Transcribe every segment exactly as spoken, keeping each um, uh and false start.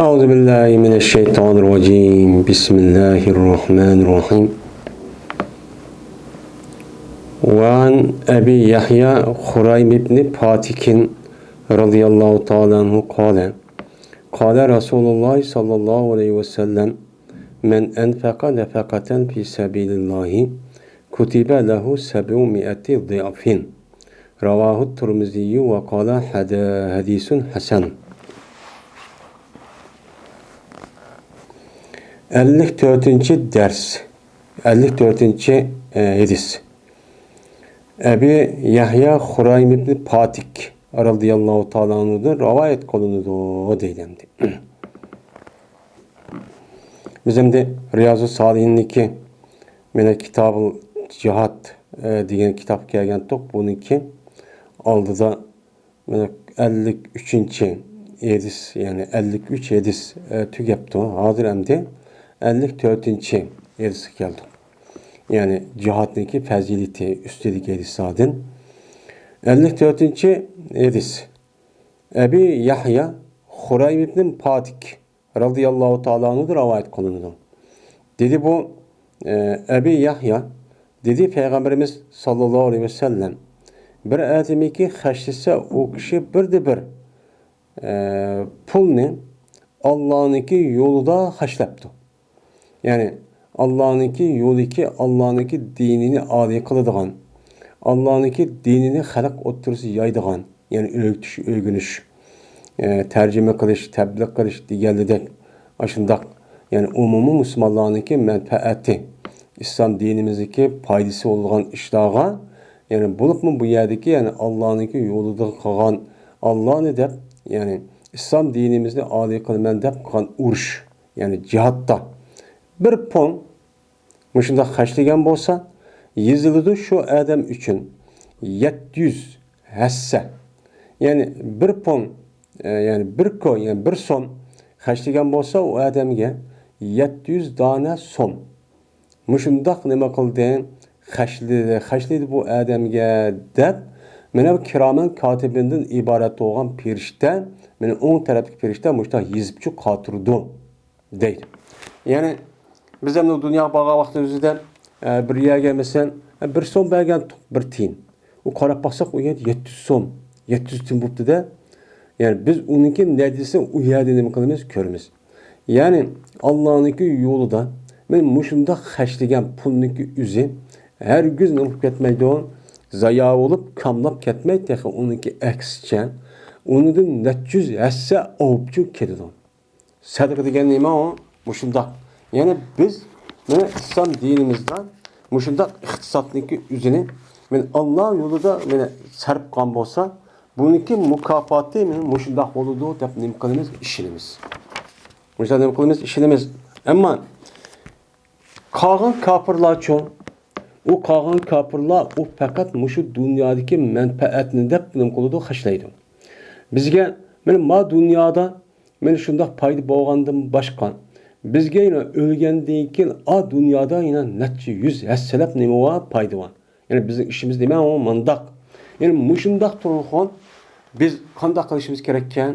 أعوذ بالله من الشيطان الرجيم. بسم الله الرحمن الرحيم. وعن أبي يحيى خريم بن فاتك رضي الله تعالى عنه قال: قال رسول الله صلى الله عليه وسلم: من أنفق نفقة في سبيل الله كتب له سبعمائة ضعف. رواه الترمذي وقال: حديث حسن. ئەللىك تۆتىنچى دەرس. ئەللىك تۆتىنچى، ئە، ھەدىس. ئەبى يەھيا خۇرايم ئىبنى پاتىك رەزىياللاھۇ تائالا ئەنھۇدىن رىۋايەت قىلىنىدۇ دەيدۇ ئەمدى. بىز ئەمدى رىيازۇ سالىھىندىكى مانا كىتابۇل جىھاد، ئە، دېگەن كىتابقا كەلگەنتۇق. بۇنىڭكى ئالدىدا مانا ئەللىك ئۈچىنچى ھەدىس، يەنى ئەللىك ئۈچ ھەدىس، ئە، تۈگەپتۇ. ھازىر ئەمدى ئەللىك تۆتىنچى ھەدىسكە كەلدۇق. يەنى جىھادنىڭكى پەزىلىتى ئۈستىدىكى ھەدىسلاردىن. ئەللىك تۆتىنچى ھەدىس. ئەبى يەھيا خۇرايم ئىبنى پاتىك رەزىياللاھۇ تائالا ئەنھۇدىن رىۋايەت قىلىنىدۇ. دېدى بۇ، ئە، ئەبى يەھيا، دېدى پەيغەمبىرىمىز ساللاللاھۇ ئەلەيھى ۋەسەللەم، بىر ئادەمكى خەجلىسە، ئۇ كىشى بىردە بىر، ئە، پۇلنى ئاللانىڭكى يولىدا خەجلەپتۇ. يەنى ئاللانىڭكى يولىدىكى، ئاللانىڭكى دىنىنى ئالىي قىلىدىغان، ئاللانىڭكى دىنىنى خەلق ئوتتۇرىسىدا يايىدىغان، يەنى ئۆگىتىش، ئۆگىنىش، ئە، تەرجىمە قىلىش، تەبلىغ قىلىش دېگەنلىدەك ئاشۇنداق، يەنى ئومۇمىي مۇسۇلمانلارنىڭكى مەنپەئەتى، ئىسلام دىنىمىزدىكى پايدىسى بولىدىغان ئىشلارغا، يەنى بولۇپمۇ بۇ يەردىكى، يەنى ئاللانىڭكى يولىدا قىلغان، ئاللانى دەپ، يەنى ئىسلام دىنىمىزنى ئالىي قىلىمەن دەپ قىلغان ئۇرۇش، يەنى جىھادتا بىر پوڭ مۇشۇنداق خەجلىگەن بولسا، يېزىلىدۇ شۇ ئادەم ئۈچۈن يەتتە يۈز ھەسسە. يەنى بىر پوڭ، ئە، يەنى بىر كو، يەنى بىر سوم خەجلىگەن بولسا، ئۇ ئادەمگە يەتتە يۈز دانە سوم. مۇشۇنداق نېمە قىلدى؟ خەجلىدى، خەجلىدى بۇ ئادەمگە دەپ، مانا بۇ كىرامەن كاتىبىندىن ئىبارەت بولغان پىرىشتە، مانا ئوڭ تەرەپتىكى پىرىشتە مۇشۇنداق يېزىپچۇ قالدۇرىدۇ. دەيدۇ. يەنى بىز ئەمدى دۇنياغا بارغان ۋاقتىمىزدا، ئە، بىر يەرگە مەسىلەن، ئە، بىر سوم بەرگەن بىر تىيىن. ئۇ قاراپ باقساق، ئۇ يەردە يەتتە يۈز سوم، يەتتە يۈز تىيىن بوپتۇ-دە. يەنى بىز ئۇنىڭكى نەتىجىسىنى ئۇ يەردە نېمە قىلىمىز، كۆرىمىز. يەنى ئاللانىڭكى يولىدا مەن مۇشۇنداق خەجلىگەن پۇلنىڭكى ئۆزى ھەرگىز نېمە بولۇپ كەتمەيدۇ، زايا بولۇپ، كاملاپ كەتمەي، تېخى ئۇنىڭكى ئەكسىچە، ئۇنىڭدىن نەچچە يۈز ھەسسە ئاۋۇپچۇ كېتىدۇ. سەدىقە دېگەن نېمە ئۇ؟ مۇشۇنداق. يەنى بىز، مانا، ئىسلام دىنىمىزدا مۇشۇنداق ئىقتىسادنىڭكى ئۆزىنى، مانا، ئاللا يولىدا، مانا، سەرپ قىلغان بولسا، بۇنىڭكى مۇكاپاتى، مانا، مۇشۇنداق بولىدۇ دەپ نېمە قىلىمىز؟ ئىشىنىمىز. مۇشۇنداق نېمە قىلىمىز؟ ئىشىنىمىز. ئەمما قالغان كاپىرلارچۇ؟ ئۇ قالغان كاپىرلار، ئۇ پەقەت مۇشۇ دۇنيادىكى مەنپەئەتنى دەپ نېمە قىلىدۇ؟ خەجلەيدۇ. بىزگە، مانا، ما دۇنيادا مانا شۇنداق پايدا بولغاندىن باشقا، بىزگە يەنە ئۆلگەندىن كېيىن ئا دۇنيادا يەنە نەچچە يۈز ھەسسىلەپ نېمە بار؟ پايدا بار. يەنى بىزنىڭ ئىشىمىز نېمە؟ ئۇ مۇنداق. يەنى مۇشۇنداق تۇرغۇن بىز قانداق قىلىشىمىز كېرەككەن؟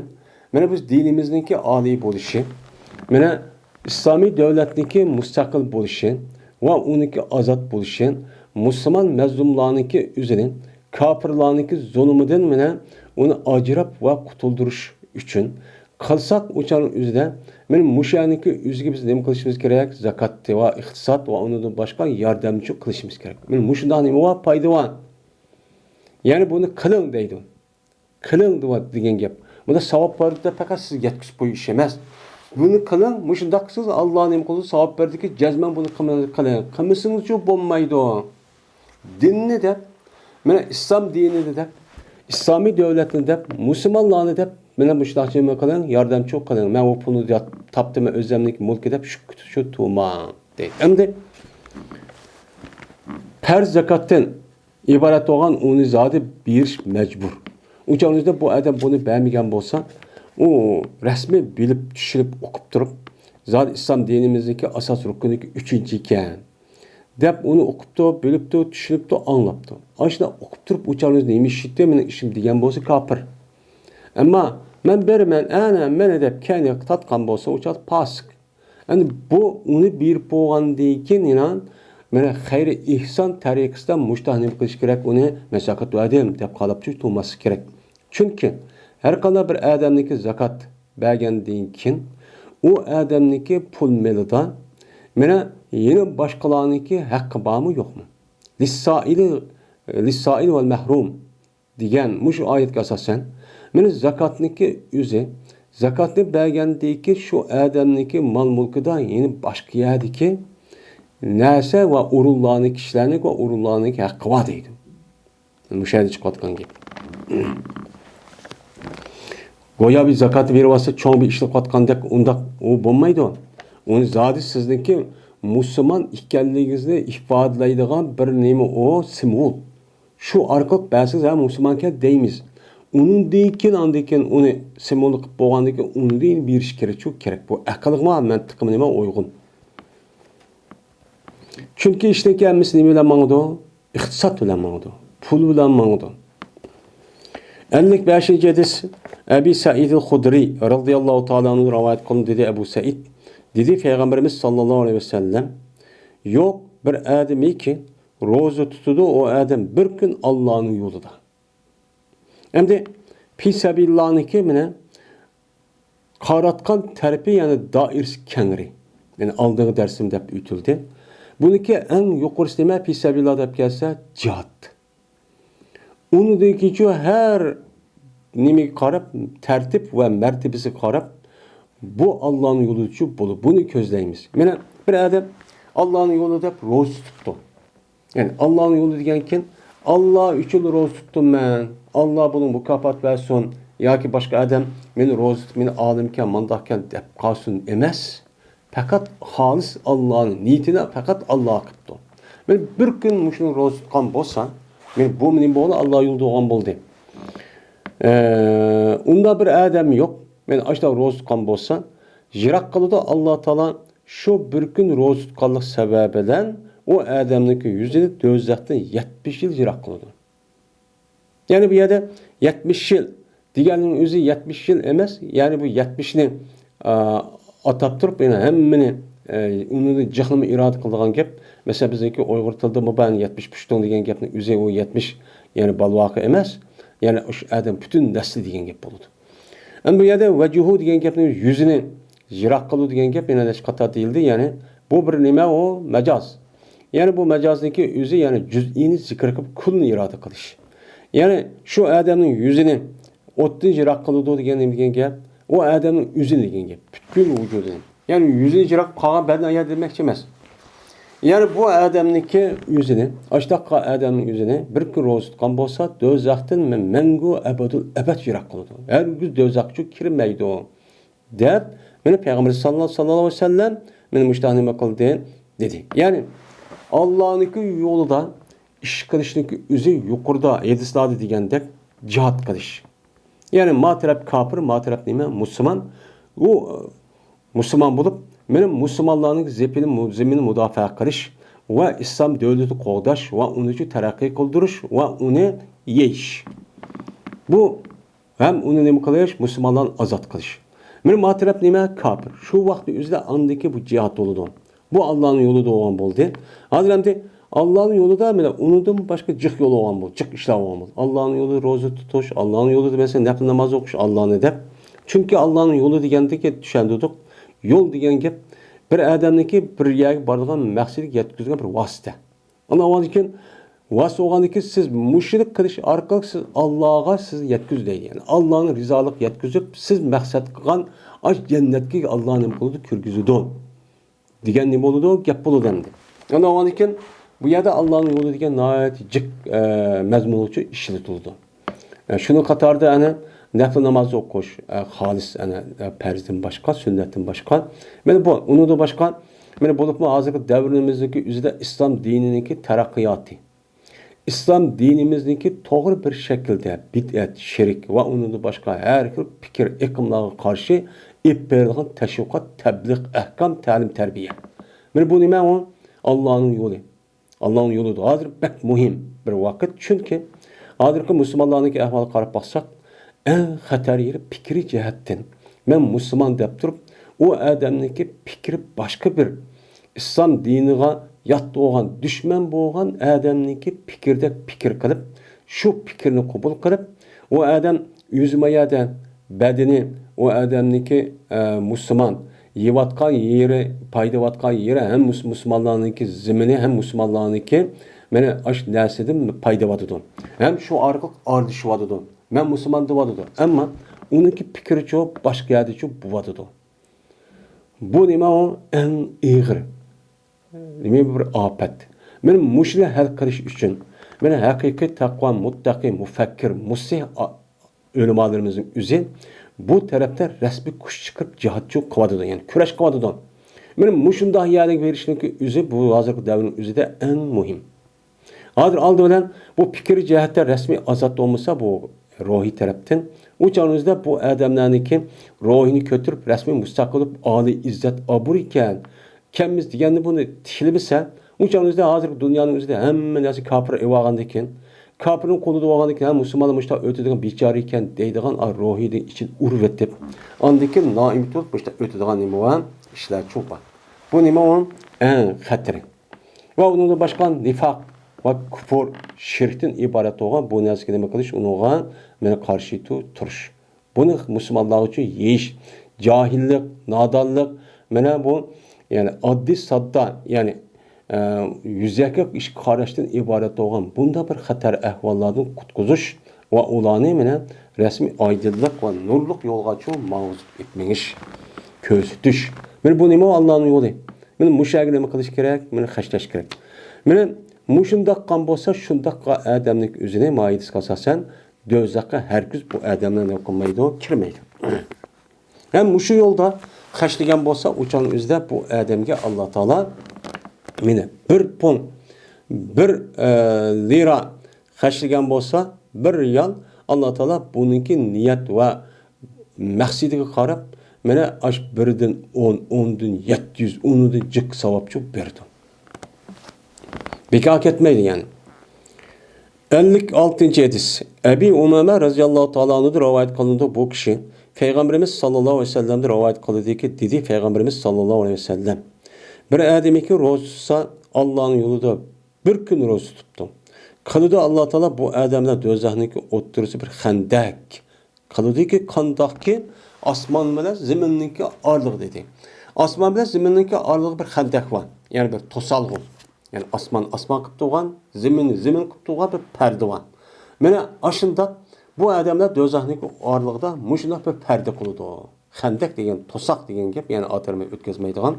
مانا بىز دىنىمىزنىڭكى ئالىي بولۇشى، مانا ئىسلامىي دۆلەتنىڭكى مۇستەقىل بولۇشى ۋە ئۇنىڭكى ئازاد بولۇشى، مۇسۇلمان مەزلۇملارنىڭكى ئۆزىنى كاپىرلارنىڭكى زۇلۇمىدىن مانا ئۇنى ئاجراپ ۋە قۇتۇلدۇرۇش ئۈچۈن قىلساق، ئۇ چاغنىڭ ئۆزىدە مانا مۇشۇ يەرنىڭكى ئۆزىگە بىز نېمە قىلىشىمىز كېرەك؟ زاكاتتى ۋە ئىقتىساد ۋە ئۇنىڭدىن باشقا ياردەمچى قىلىشىمىز كېرەك. مانا مۇشۇنداق نېمە بار؟ پايدا بار. يەنى بۇنى قىلىڭ دەيدۇ. قىلىڭ دېگەن گەپ. بۇنى ساۋاب بار دەپ پەقەت سىزگە يەتكۈزۈپ قويۇش ئىش ئەمەس. بۇنى قىلىڭ، مۇشۇنداق قىلسىڭىز، ئاللا نېمە قىلىدۇ؟ ساۋاب بەردىكى، جەزمەن بۇنى قىلىڭ، قىلىڭ. قىلمىسىڭىزچۇ بولمايدۇ. دىننى دەپ، مانا ئىسلام دىنىنى دەپ، ئىسلامىي دۆلەتنى دەپ، مۇسۇلمانلارنى دەپ، مانا مۇشۇنداق نېمە قىلىڭ، ياردەمچى قىلىڭ. مەن ئۇ پۇلنى تاپتىم، ئۆزۈمنىڭكى مۇلكى دەپ شۇ، شۇ تۇرماڭ دەيدۇ. ئەمدى پەرز زاكاتتىن ئىبارەت بولغان ئۇنى زادى بېرىش مەجبۇر. ئۇ چاغدا بۇ ئادەم بۇنى بەرمىگەن بولسا، ئۇ رەسمىي بىلىپ، چۈشىنىپ، ئوقۇپ تۇرۇپ، زادى ئىسلام دىنىمىزدىكى ئاساس رۇكنىدىكى ئۈچىنچى ئىكەن دەپ ئۇنى ئوقۇپتۇ، بىلىپتۇ، چۈشىنىپتۇ، ئاڭلاپتۇ. ئاشۇنداق ئوقۇپ تۇرۇپ، ئۇ چاغدا نېمە ئىش ئىتتى؟ مېنىڭ ئىشىم دېگەن بولسا كاپىر. ئەمما مەن بېرىمەن، ئەنە مېنى دەپ كەينىگە تارتقان بولسا، ئۇ چاغدا پاسىق. ئەمدى بۇ ئۇنى بېرىپ بولغاندىن كېيىن يەنە مانا خەير ئېھسان تەرىقىسىدە مۇشۇنداق نېمە قىلىش كېرەك، ئۇنى مەن زاكات بەردىم دەپ قالاپ تۇرماسلىق كېرەك. چۈنكى ھەر قانداق بىر ئادەمنىڭكى زاكات بەرگەندىن كېيىن ئۇ ئادەمنىڭكى پۇل مېلىدا مانا يەنە باشقىلارنىڭكى ھەققى بارمۇ يوقمۇ؟ لىسسائىلى، لىسسائىل ۋەل مەھرۇم دېگەن مۇشۇ ئايەتكە ئاساسەن، مانا زاكاتنىڭكى ئۆزى، زاكاتنى بەرگەندىكى شۇ ئادەمنىڭكى مال-مۈلكىدە يەنە باشقا يەردىكى نەرسە ۋە ئورۇنلارنىڭ، كىشىلەرنىڭ ۋە ئورۇنلارنىڭ ھەققى بار دەيدۇ. مۇشۇ يەردە چىقىۋاتقان گەپ. گويا بىر زاكات بېرىۋاتسا، چوڭ بىر ئىش قىلىۋاتقاندەك، ئۇنداق ئۇ بولمايدۇ. ئۇنى زادى سىزنىڭكى مۇسۇلمان ئىكەنلىكىڭىزنى ئىپادىلەيدىغان بىر نېمە ئۇ، سىمۋول. شۇ ئارقىلىق بەرسىڭىز، ھە، مۇسۇلمانكەن دەيمىز. ئۇنىڭدىن كېيىن، ئاندىن كېيىن ئۇنى سىمۋول قىلىپ بولغاندىن كېيىن، ئۇنىڭدىن بېرىش كېرەك، شۇ كېرەك. بۇ ئەقىلگىمۇ، مەنتىقىمۇ نېمە ئۇيغۇن. چۈنكى ئىشتىكى ھەممىسى نېمە بىلەن ماڭىدۇ؟ ئىقتىساد بىلەن ماڭىدۇ. پۇل بىلەن ماڭىدۇ. ئەللىك بەشىنچى ھەدىس، ئەبى سەئىدىل خۇدرى رەزىياللاھۇ تائالا ئەنھۇ رىۋايەت قىلدى، دېدى ئەبۇ سەئىد. دېدى، پەيغەمبىرىمىز ساللاللاھۇ ئەلەيھى ۋەسەللەم، يوق بىر ئادەمكى روزا تۇتىدۇ، ئۇ ئادەم بىر كۈن ئاللانىڭ يولىدا. ئەمدى پى سەبىللانىڭكى مانا قاراتقان تەرىپى، يەنى دائىرىسى كەڭرى. يەنى ئالدىنقى دەرسىمدە دەپ ئۆتۈلدى. بۇنىڭكى ئەڭ يۇقىرىسى نېمە؟ پى سەبىللا دەپ كەلسە، جىھاد. ئۇنىڭدىن كېيىنچۇ ھەر نېمىگە قاراپ، تەرتىپ ۋە مەرتىۋىسىگە قاراپ، بۇ ئاللانىڭ يولىدىچۇ بولىدۇ. بۇنى كۆزلەيمىز. مانا بىر ئادەم ئاللانىڭ يولى دەپ روزا تۇتۇپتۇ. يەنى ئاللانىڭ يولى دېگەنكىن، ئاللا ئۈچۈن روزا تۇتتۇم مەن، ئاللا بۇنىڭ مۇكاپات بەرسۇن، ياكى باشقا ئادەم مېنى روزا تۇتۇپ، مېنى ئالىمكەن، مانداقكەن دەپ قالسۇن ئەمەس. پەقەت خالىس ئاللانىڭ نىيىتىنى پەقەت ئاللا قىپتۇ. مەن بىر كۈن مۇشۇنى روزا تۇتقان بولسا، مەن بۇ نېمە بولدى؟ ئاللا يولىدا بولغان بولدى. ئە، ئۇنداق بىر ئادەم يوق. مەن ئاشۇنداق روزا تۇتقان بولسا، يىراق قىلىدۇ ئاللا تائالا شۇ بىر كۈن روزا تۇتقانلىق سەۋەبى بىلەن ئۇ ئادەمنىڭكى يۈزىنى دوزاختىن يەتمىش يىل يىراق قىلىدۇ. يەنى بۇ يەردە يەتمىش يىل دېگەننىڭ ئۆزى، يەتمىش يىل ئەمەس، يەنى بۇ يەتمىشنى، ئا، ئاتاپ تۇرۇپ، يەنە ھەممىنى، ئە، ئۇنى جىقنىمۇ ئىرادە قىلىدىغان گەپ. مەسىلەن، بىزنىڭكى ئۇيغۇر تىلىدا مۇبان يەتمىش پۇشتۇڭ دېگەن گەپنىڭ ئۆزى ئۇ يەتمىش، يەنى بالۋاقى ئەمەس، يەنى ئۇش ئادەم پۈتۈن نەسلى دېگەن گەپ بولىدۇ. ئەمدى بۇ يەردە ۋەجھۇ دېگەن گەپنىڭ يۈزىنى يىراق قىلىدۇ دېگەن گەپ يەنە نەچچە قاتار دېيىلدى. يەنى بۇ بىر نېمە؟ ئۇ مەجاز. يەنى بۇ مەجازنىڭكى ئۆزى، يەنى جۈزئىينى زىكىر قىلىپ، كۈلنى ئىرادە قىلىش. يەنى شۇ ئادەمنىڭ يۈزىنى ئوتتىن يىراق قىلىدۇ دېگەن نېمە دېگەن گەپ؟ ئۇ ئادەمنىڭ ئۆزىنى دېگەن گەپ. پۈتكۈل ۋۇجۇدىنى. يەنى يۈزىنى يىراق قالغان بەدىنى ئاياغ دېمەكچى ئەمەس. يەنى بۇ ئادەمنىڭكى يۈزىنى، ئاشتاق ئادەمنىڭ يۈزىنى بىر كۈن روزا تۇتقان بولسا، دوزاختىن مەڭگۈ ئەبەدۇل ئەبەد يىراق قىلىدۇ. ھەرگىز دوزاخقىچۇ كىرمەيدۇ. دەپ، مانا پەيغەمبەر ساللاللاھۇ ئەلەيھى ۋەسەللەم مانا مۇشۇنداق نېمە قىلدى، دېدى. يەنى، ئاللانىڭكى يولىدا ئىش قىلىشنىڭكى ئۆزى يۇقىرىدا ھەدىسلەردە دېگەندەك جىھاد قىلىش. يەنى، ما تەرەپ كاپىر، ما تەرەپ نېمە؟ مۇسۇلمان. ئۇ، ئە، مۇسۇلمان بولۇپ، مانا مۇسۇلمانلارنىڭ زېپىنى، زېمىنىنى مۇداپىئە قىلىش ۋە ئىسلام دۆلىتىنى قوغداش ۋە ئۇنى تەرەققىي قىلدۇرۇش ۋە ئۇنى يېيىش. بۇ ھەم ئۇنى نېمە قىلىش؟ مۇسۇلمانلارنى ئازاد قىلىش. مانا ما تەرەپ نېمە؟ كاپىر. شۇ ۋاقىتنىڭ ئۆزىدە ئاندىكى بۇ جىھاد بولىدۇ. بۇ ئاللانىڭ يولىدا بولغان بولدى. ھازىر ئەمدى ئاللانىڭ يولىدا مانا ئۇنىڭدىن باشقا جىق يول بولغان بولدى، جىق ئىشلار بولغان بولدى. ئاللانىڭ يولىدا روزا تۇتۇش، ئاللانىڭ يولىدا مەسىلەن نەپلى ناماز ئوقۇش، ئاللانى دەپ. چۈنكى ئاللانىڭ يولى دېگەندىكى چۈشەندۈردۇق. يول دېگەن گەپ بىر ئادەمنىڭكى بىر يەرگە بارىدىغان مەقسىتىگە يەتكۈزگەن بىر ۋاسىتە. ئاندىن كېيىن ۋاسىتە بولغاندىن كېيىن سىز مۇشۇنى قىلىش ئارقىلىق سىز ئاللاغا سىزنى يەتكۈزدى دەيدۇ. يەنى ئاللانى رىزالىق يەتكۈزۈپ، سىز مەقسەت قىلغان ئاش جەننەتكە ئاللا نېمە قىلىدۇ؟ كىرگۈزىدۇ دېگەن نېمە بولىدۇ؟ گەپ بولىدۇ ئەمدى. ئاندىن كېيىن بۇ يەردە ئاللانىڭ يولى دېگەن ناھايىتى جىق، ئە، مەزمۇن ئۈچۈن ئىشلىتىلىدۇ. ئە، شۇنىڭ قاتارىدا ئەنە نەپلى ناماز ئوقۇش، ئە، خالىس ئەنە، ئە، پەرزدىن باشقا، سۈننەتتىن باشقا. مانا بۇ، ئۇنىڭدىن باشقا، مانا بولۇپمۇ ھازىرقى دەۋرىمىزدىكى ئۆزىدە ئىسلام دىنىنىڭكى تەرەققىياتى. ئىسلام دىنىمىزنىڭكى توغرا بىر شەكىلدە بىدئەت، شىرك ۋە ئۇنىڭدىن باشقا ھەر خىل پىكىر ئېقىملارغا قارشى ئېلىپ بېرىلغان تەشۋىقات، تەبلىغ، ئەھكام، تەلىم، تەربىيە. مانا بۇ نېمە ئۇ؟ ئاللانىڭ يولى. ئاللانىڭ يولىدا ھازىر بەك مۇھىم بىر ۋاقىت. چۈنكى ھازىرقى مۇسۇلمانلارنىڭكى ئەھۋالىغا قاراپ باقساق، ئەڭ خەتەر يېرى پىكرىي جەھەتتىن. مەن مۇسۇلمان دەپ تۇرۇپ، ئۇ ئادەمنىڭكى پىكرى باشقا بىر ئىسلام دىنىغا يات بولغان، دۈشمەن بولغان ئادەمنىڭكى پىكرىدەك پىكىر قىلىپ، شۇ پىكىرنى قوبۇل قىلىپ، ئۇ ئادەم ئۆزى ما يەردە بەدىنى، ئۇ ئادەمنىڭكى، ئە، مۇسۇلمان يەۋاتقان يېرى، پايدىۋاتقان يېرى ھەم مۇس-، مۇسۇلمانلارنىڭكى زېمىنى، ھەم مۇسۇلمانلارنىڭكى، مانا، ئاشۇ نەرسىدىن پايدىۋاتىدۇ. ھەم شۇ ئارقىلىق ئارىلىشىۋاتىدۇ. مەن مۇسۇلمان دەۋاتىدۇ. ئەمما ئۇنىڭكى پىكرىچۇ باشقا يەردىچۇ بوۋاتىدۇ. بۇ نېمە ئۇ؟ ئەڭ ئېغىر. نېمە بىر ئاپەت. مانا مۇشۇنى ھەل قىلىش ئۈچۈن، مانا ھەقىقىي تەقۋا، مۇتتەقىي، مۇفەككىر، مۇسلىھ ئا-، ئۆلىمالىرىمىزنىڭ ئۆزى بۇ تەرەپتە رەسمىي كۈچ چىقىرىپ جىھادچۇ قىلىۋاتىدۇ، يەنى كۈرەش قىلىۋاتىدۇ. مانا مۇشۇنداق يەرگە بېرىشنىڭكى ئۆزى بۇ ھازىرقى دەۋرنىڭ ئۆزىدە ئەڭ مۇھىم. ھازىر ئالدى بىلەن بۇ پىكرىي جەھەتتە رەسمىي ئازاد بولمىسا، بۇ روھىي تەرەپتىن، ئۇ چاغنىڭ ئۆزىدە بۇ ئادەملەرنىڭكى روھىنى كۆتۈرۈپ، رەسمىي مۇستەقىل بولۇپ، ئالىي ئىززەت، ئابرۇي ئىكەن، ئىكەنمىز دېگەننى بۇنى تىلىمىسە، ئۇ چاغنىڭ ئۆزىدە ھازىرقى دۇنيانىڭ ئۆزىدە ھەممە نەرسە كاپىر ئېلىۋالغاندىن كېيىن، كاپىرنىڭ قولىدا بولغاندىن كېيىن، ھە، مۇسۇلمانلار مۇشۇنداق ئۆتىدىغان بىچارە ئىكەن دەيدىغان، ئا، روھىدىن ئىچىنى ئۇرۇۋېتىپ، ئاندىن كېيىن نائىمىت بولۇپ مۇشۇنداق ئۆتىدىغان نېمە بار؟ ئىشلار چوڭ بار. بۇ نېمە ئۇ؟ ئەڭ خەتىرى. ۋە ئۇنىڭدىن باشقا نىفاق ۋە كۇپۇر، شىركتىن ئىبارەت بولغان بۇ نەرسىگە نېمە قىلىش؟ ئۇنىڭغا مانا قارشى تۇ-، تۇرۇش. بۇنى مۇسۇلمانلار ئۈچۈن يېيىش، جاھىللىق، نادانلىق، مانا بۇ، يەنى ئاددىي ساددا، يەنى، ئە، يۈزەكى ئىشقا قاراشتىن ئىبارەت بولغان بۇنداق بىر خەتەر ئەھۋاللاردىن قۇتقۇزۇش ۋە ئۇلارنى مانا رەسمىي ئايدىڭلىق ۋە نۇرلۇق يولغا چۇ ماڭغۇزۇپ ئېتمىش، كۆرسىتىش. مانا بۇ نېمە؟ ئاللانىڭ يولى. مانا مۇشۇ يەرگە نېمە قىلىش كېرەك؟ مانا خەجلەش كېرەك. مانا مۇشۇنداق قىلغان بولسا، شۇنداق ئادەمنىڭ ئۆزىنى ماھىيىتىگە ئاساسەن دوزاخقا ھەرگىز بۇ ئادەملەر نېمە قىلمايدۇ؟ كىرمەيدۇ. ھەم مۇشۇ يولدا خەجلىگەن بولسا، ئۇ چاغنىڭ ئۆزىدە بۇ ئادەمگە ئاللا تائالا مانا بىر پۇن، بىر، ئە، لىرا خەجلىگەن بولسا، بىر رىيال، ئاللا تائالا بۇنىڭكى نىيەت ۋە مەقسىتىگە قاراپ، مانا ئاش بىردىن ئون، ئوندىن يەتتە يۈز، ئوندىن جىق ساۋابچۇ بېرىدۇ. بىكار كەتمەيدۇ يەنى. ئەللىك ئالتىنچى ھەدىس. ئەبى ئۇمامە رەزىياللاھۇ تائالا ئەنھۇدىن رىۋايەت قىلىنىدۇ، بۇ كىشى پەيغەمبىرىمىز ساللاللاھۇ ئەلەيھى ۋەسەللەمدىن رىۋايەت قىلدىكى، دېدى پەيغەمبىرىمىز ساللاللاھۇ ئەلەيھى ۋەسەللەم، بىر ئادەمكى روزا تۇتسا، ئاللانىڭ يولىدا بىر كۈن روزا تۇتۇپتۇ. قىلىدۇ، ئاللا تائالا بۇ ئادەملەر دوزاخنىڭكى ئوتتۇرىسى بىر خەندەك قىلىدۇكى، قانداقكى ئاسمان بىلەن زېمىننىڭكى ئارىلىقى دېدى. ئاسمان بىلەن زېمىننىڭكى ئارىلىقى بىر خەندەك بار. يەنى بىر توسالغۇ. يەنى ئاسمان ئاسمان قىلىپ تۇرغان، زېمىن زېمىن قىلىپ تۇرغان بىر پەردە بار. مانا ئاشۇنداق بۇ ئادەملەر دوزاخنىڭكى ئارىلىقىدا مۇشۇنداق بىر پەردە قىلىدۇ. خەندەك دېگەن توساق دېگەن گەپ، يەنى ئاتىرىمى ئۆتكۈزمەيدىغان.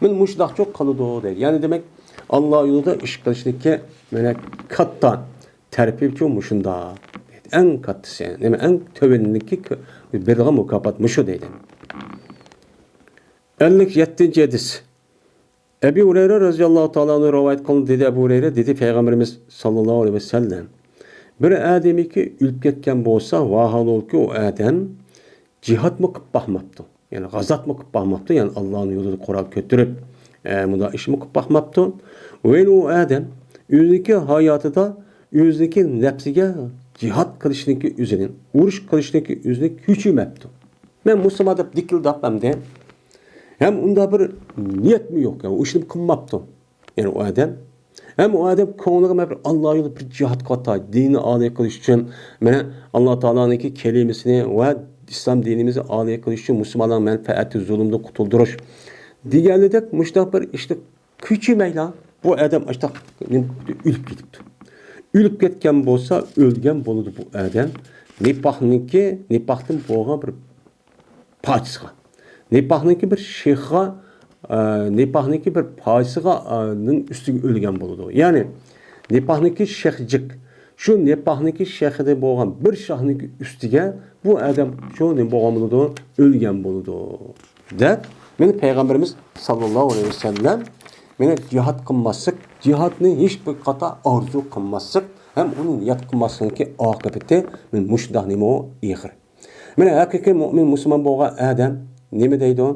مانا مۇشۇنداقچۇ قىلىدۇ دەيدۇ. يەنى دېمەك، ئاللا يولىدا ئىش قىلىشنىڭكى مانا كاتتا تەرىپىچۇ مۇشۇنداق. ئەڭ كاتتىسى، نېمە، ئەڭ تۆۋەنلىكى كۆ-، بېرىدىغان مۇكاپات مۇشۇ دەيدۇ. ئەللىك يەتتىنچى ھەدىس. ئەبى ھۇرەيرە رەزىياللاھۇ تائالا ئەنھۇ رىۋايەت قىلدى، دېدى ئەبۇ ھۇرەيرە، دېدى پەيغەمبىرىمىز ساللاللاھۇ ئەلەيھى ۋەسەللەم، بىر ئادەمكى ئۆلۈپ كەتكەن بولسا، ۋاھالەنكى ئۇ ئادەم جىھادمۇ قىلىپ باقماپتۇ. يەنى غازاتمۇ قىلىپ باقماپتۇ، يەنى ئاللانىڭ يولىدا قورال كۆتۈرۈپ، ئە، مۇنداق ئىشمۇ قىلىپ باقماپتۇ. ۋەيلى ئۇ ئادەم ئۆزىنىڭكى ھاياتىدا ئۆزىنىڭكى نەپسىگە جىھاد قىلىشنىڭكى ئۆزىنى، ئۇرۇش قىلىشنىڭكى ئۆزىنى كۈچىمەپتۇ. مەن مۇسۇلمان دەپ دىكىلداپ ئەمدى. ھەم ئۇنداق بىر نىيەتمۇ يوق، يەنى ئۇ ئىشنى قىلماپتۇ. يەنى ئۇ ئادەم، ھەم ئۇ ئادەم كۆڭلىگە مەن بىر ئاللا يولى بىر جىھاد قىلىۋاتاي، دىننى ئالىي قىلىش ئۈچۈن، مانا ئاللا تائالانىڭكى كەلىمىسىنى ۋە ئىسلام دىنىمىزنى ئالىي قىلىش ئۈچۈن مۇسۇلمانلارنىڭ مەنپەئەتى، زۇلۇمدىن قۇتۇلدۇرۇش دېگەنلىدەك مۇشۇنداق بىر ئىشنى كۈچىمەيلا، بۇ ئادەم ئاشتاق ئۆلۈپ كېتىپتۇ. ئۆلۈپ كەتكەن بولسا، ئۆلگەن بولىدۇ بۇ ئادەم. نىپاقنىڭكى، نىپاقتىن بولغان بىر پارچىسىغا، نىپاقنىڭكى بىر شېخىغا، ئە، نىپاقنىڭكى بىر پارچىسىغا، ئە، نىڭ ئۈستىگە ئۆلگەن بولىدۇ. يەنى نىپاقنىڭكى شېخى جىق. شۇ نىپاقنىڭكى شېخىدە بولغان بىر شاخنىڭكى ئۈستىگە بۇ ئادەم شۇ نېمە بولغان بولىدۇ؟ ئۆلگەن بولىدۇ. دەپ، مانا پەيغەمبىرىمىز ساللاللاھۇ ئەلەيھى ۋەسەللەم، مانا جىھاد قىلماسلىق، جىھادنى ھېچ بىر قاتا ئارزۇ قىلماسلىق ھەم ئۇنى نىيەت قىلماسلىقنىڭكى ئاقىۋىتى مانا مۇشۇنداق نېمە ئېغىر. مانا ھەقىقىي مۇئمىن، مۇسۇلمان بولغان ئادەم نېمە دەيدۇ؟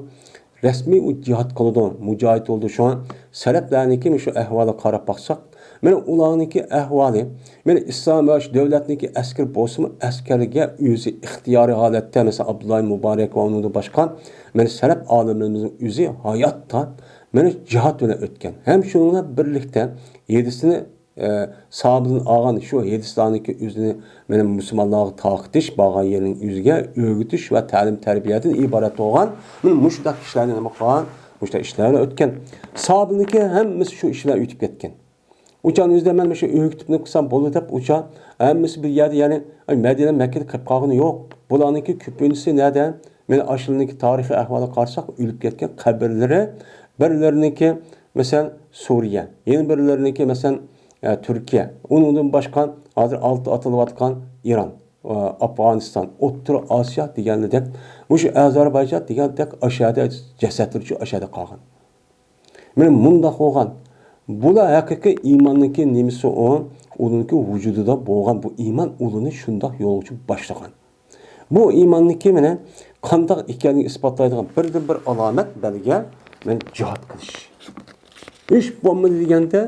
رەسمىي ئۇ جىھاد قىلىدۇ، مۇجاھىد بولىدۇ. شۇڭا سەلەپلەرنىڭكى مۇشۇ ئەھۋالىغا قاراپ باقساق، مانا ئۇلارنىڭكى ئەھۋالى، مانا ئىسلام ۋە شۇ دۆلەتنىڭكى ئەسكىرى بولسىمۇ، ئەسكەرگە ئۆزى ئىختىيارىي ھالەتتە، مەسىلەن، ئابدۇللا مۇبارەك ۋە ئۇنىڭدىن باشقا، مانا سەلەپ ئالىملىرىمىزنىڭ ئۆزى ھاياتتا مانا جىھاد بىلەن ئۆتكەن. ھەم شۇنىڭ بىلەن بىرلىكتە ھەدىسىنى، ئە، ساھابىدىن ئالغان شۇ ھەدىسلەرنىڭكى ئۆزىنى مانا مۇسۇلمانلارغا تارقىتىش، بارغان يېرىنىڭ ئۆزىگە ئۆگىتىش ۋە تەلىم تەربىيەدىن ئىبارەت بولغان مانا مۇشۇنداق كىشىلەرنى نېمە قىلغان، مۇشۇنداق ئىشلارنى ئۆتكەن. ساھابىنىڭكى ھەممىسى شۇ ئىشلار ئۆتۈپ كەتكەن. ئۇ چاغنىڭ ئۆزىدە مەن مۇشۇ ئۆگىتىپنى قىلسام بولدى دەپ، ئۇ چاغ ھەممىسى بىر يەردە، يەنى، ئاي، مەدىنە، مەككىدە قېلىپ قالغىنى يوق. بۇلارنىڭكى كۆپىنچىسى نەدە؟ مانا ئاشۇلارنىڭكى تارىخىي ئەھۋالىغا قارىساق، ئۆلۈپ كەتكەن قەبرىلىرى، بىرلىرىنىڭكى، مەسىلەن، سۈرىيە، يەنە بىرلىرىنىڭكى، مەسىلەن، ئە، تۈركىيە، ئۇنىڭدىن باشقا ھازىر ئالتە ئاتىلىۋاتقان ئىران، ئە، ئافغانىستان، ئوتتۇرا ئاسىيا دېگەنلىدەك، مۇشۇ ئازەربايجان دېگەندەك ئاشۇ يەردە جەسەتلىرى شۇ ئاشۇ يەردە قالغان. مانا مۇنداق بولغان. بۇلار ھەقىقىي ئىماننىڭكى نېمىسى ئۇ؟ ئۇنىڭكى ۋۇجۇدىدا بولغان بۇ ئىمان ئۇلىنى شۇنداق يولغا باشلىغان. بۇ ئىماننىڭكى مانا قانداق ئىكەنلىكىنى ئىسپاتلايدىغان بىردىنبىر ئالامەت بەلگە مانا جىھاد قىلىش. ئىش بولمىدى دېگەندە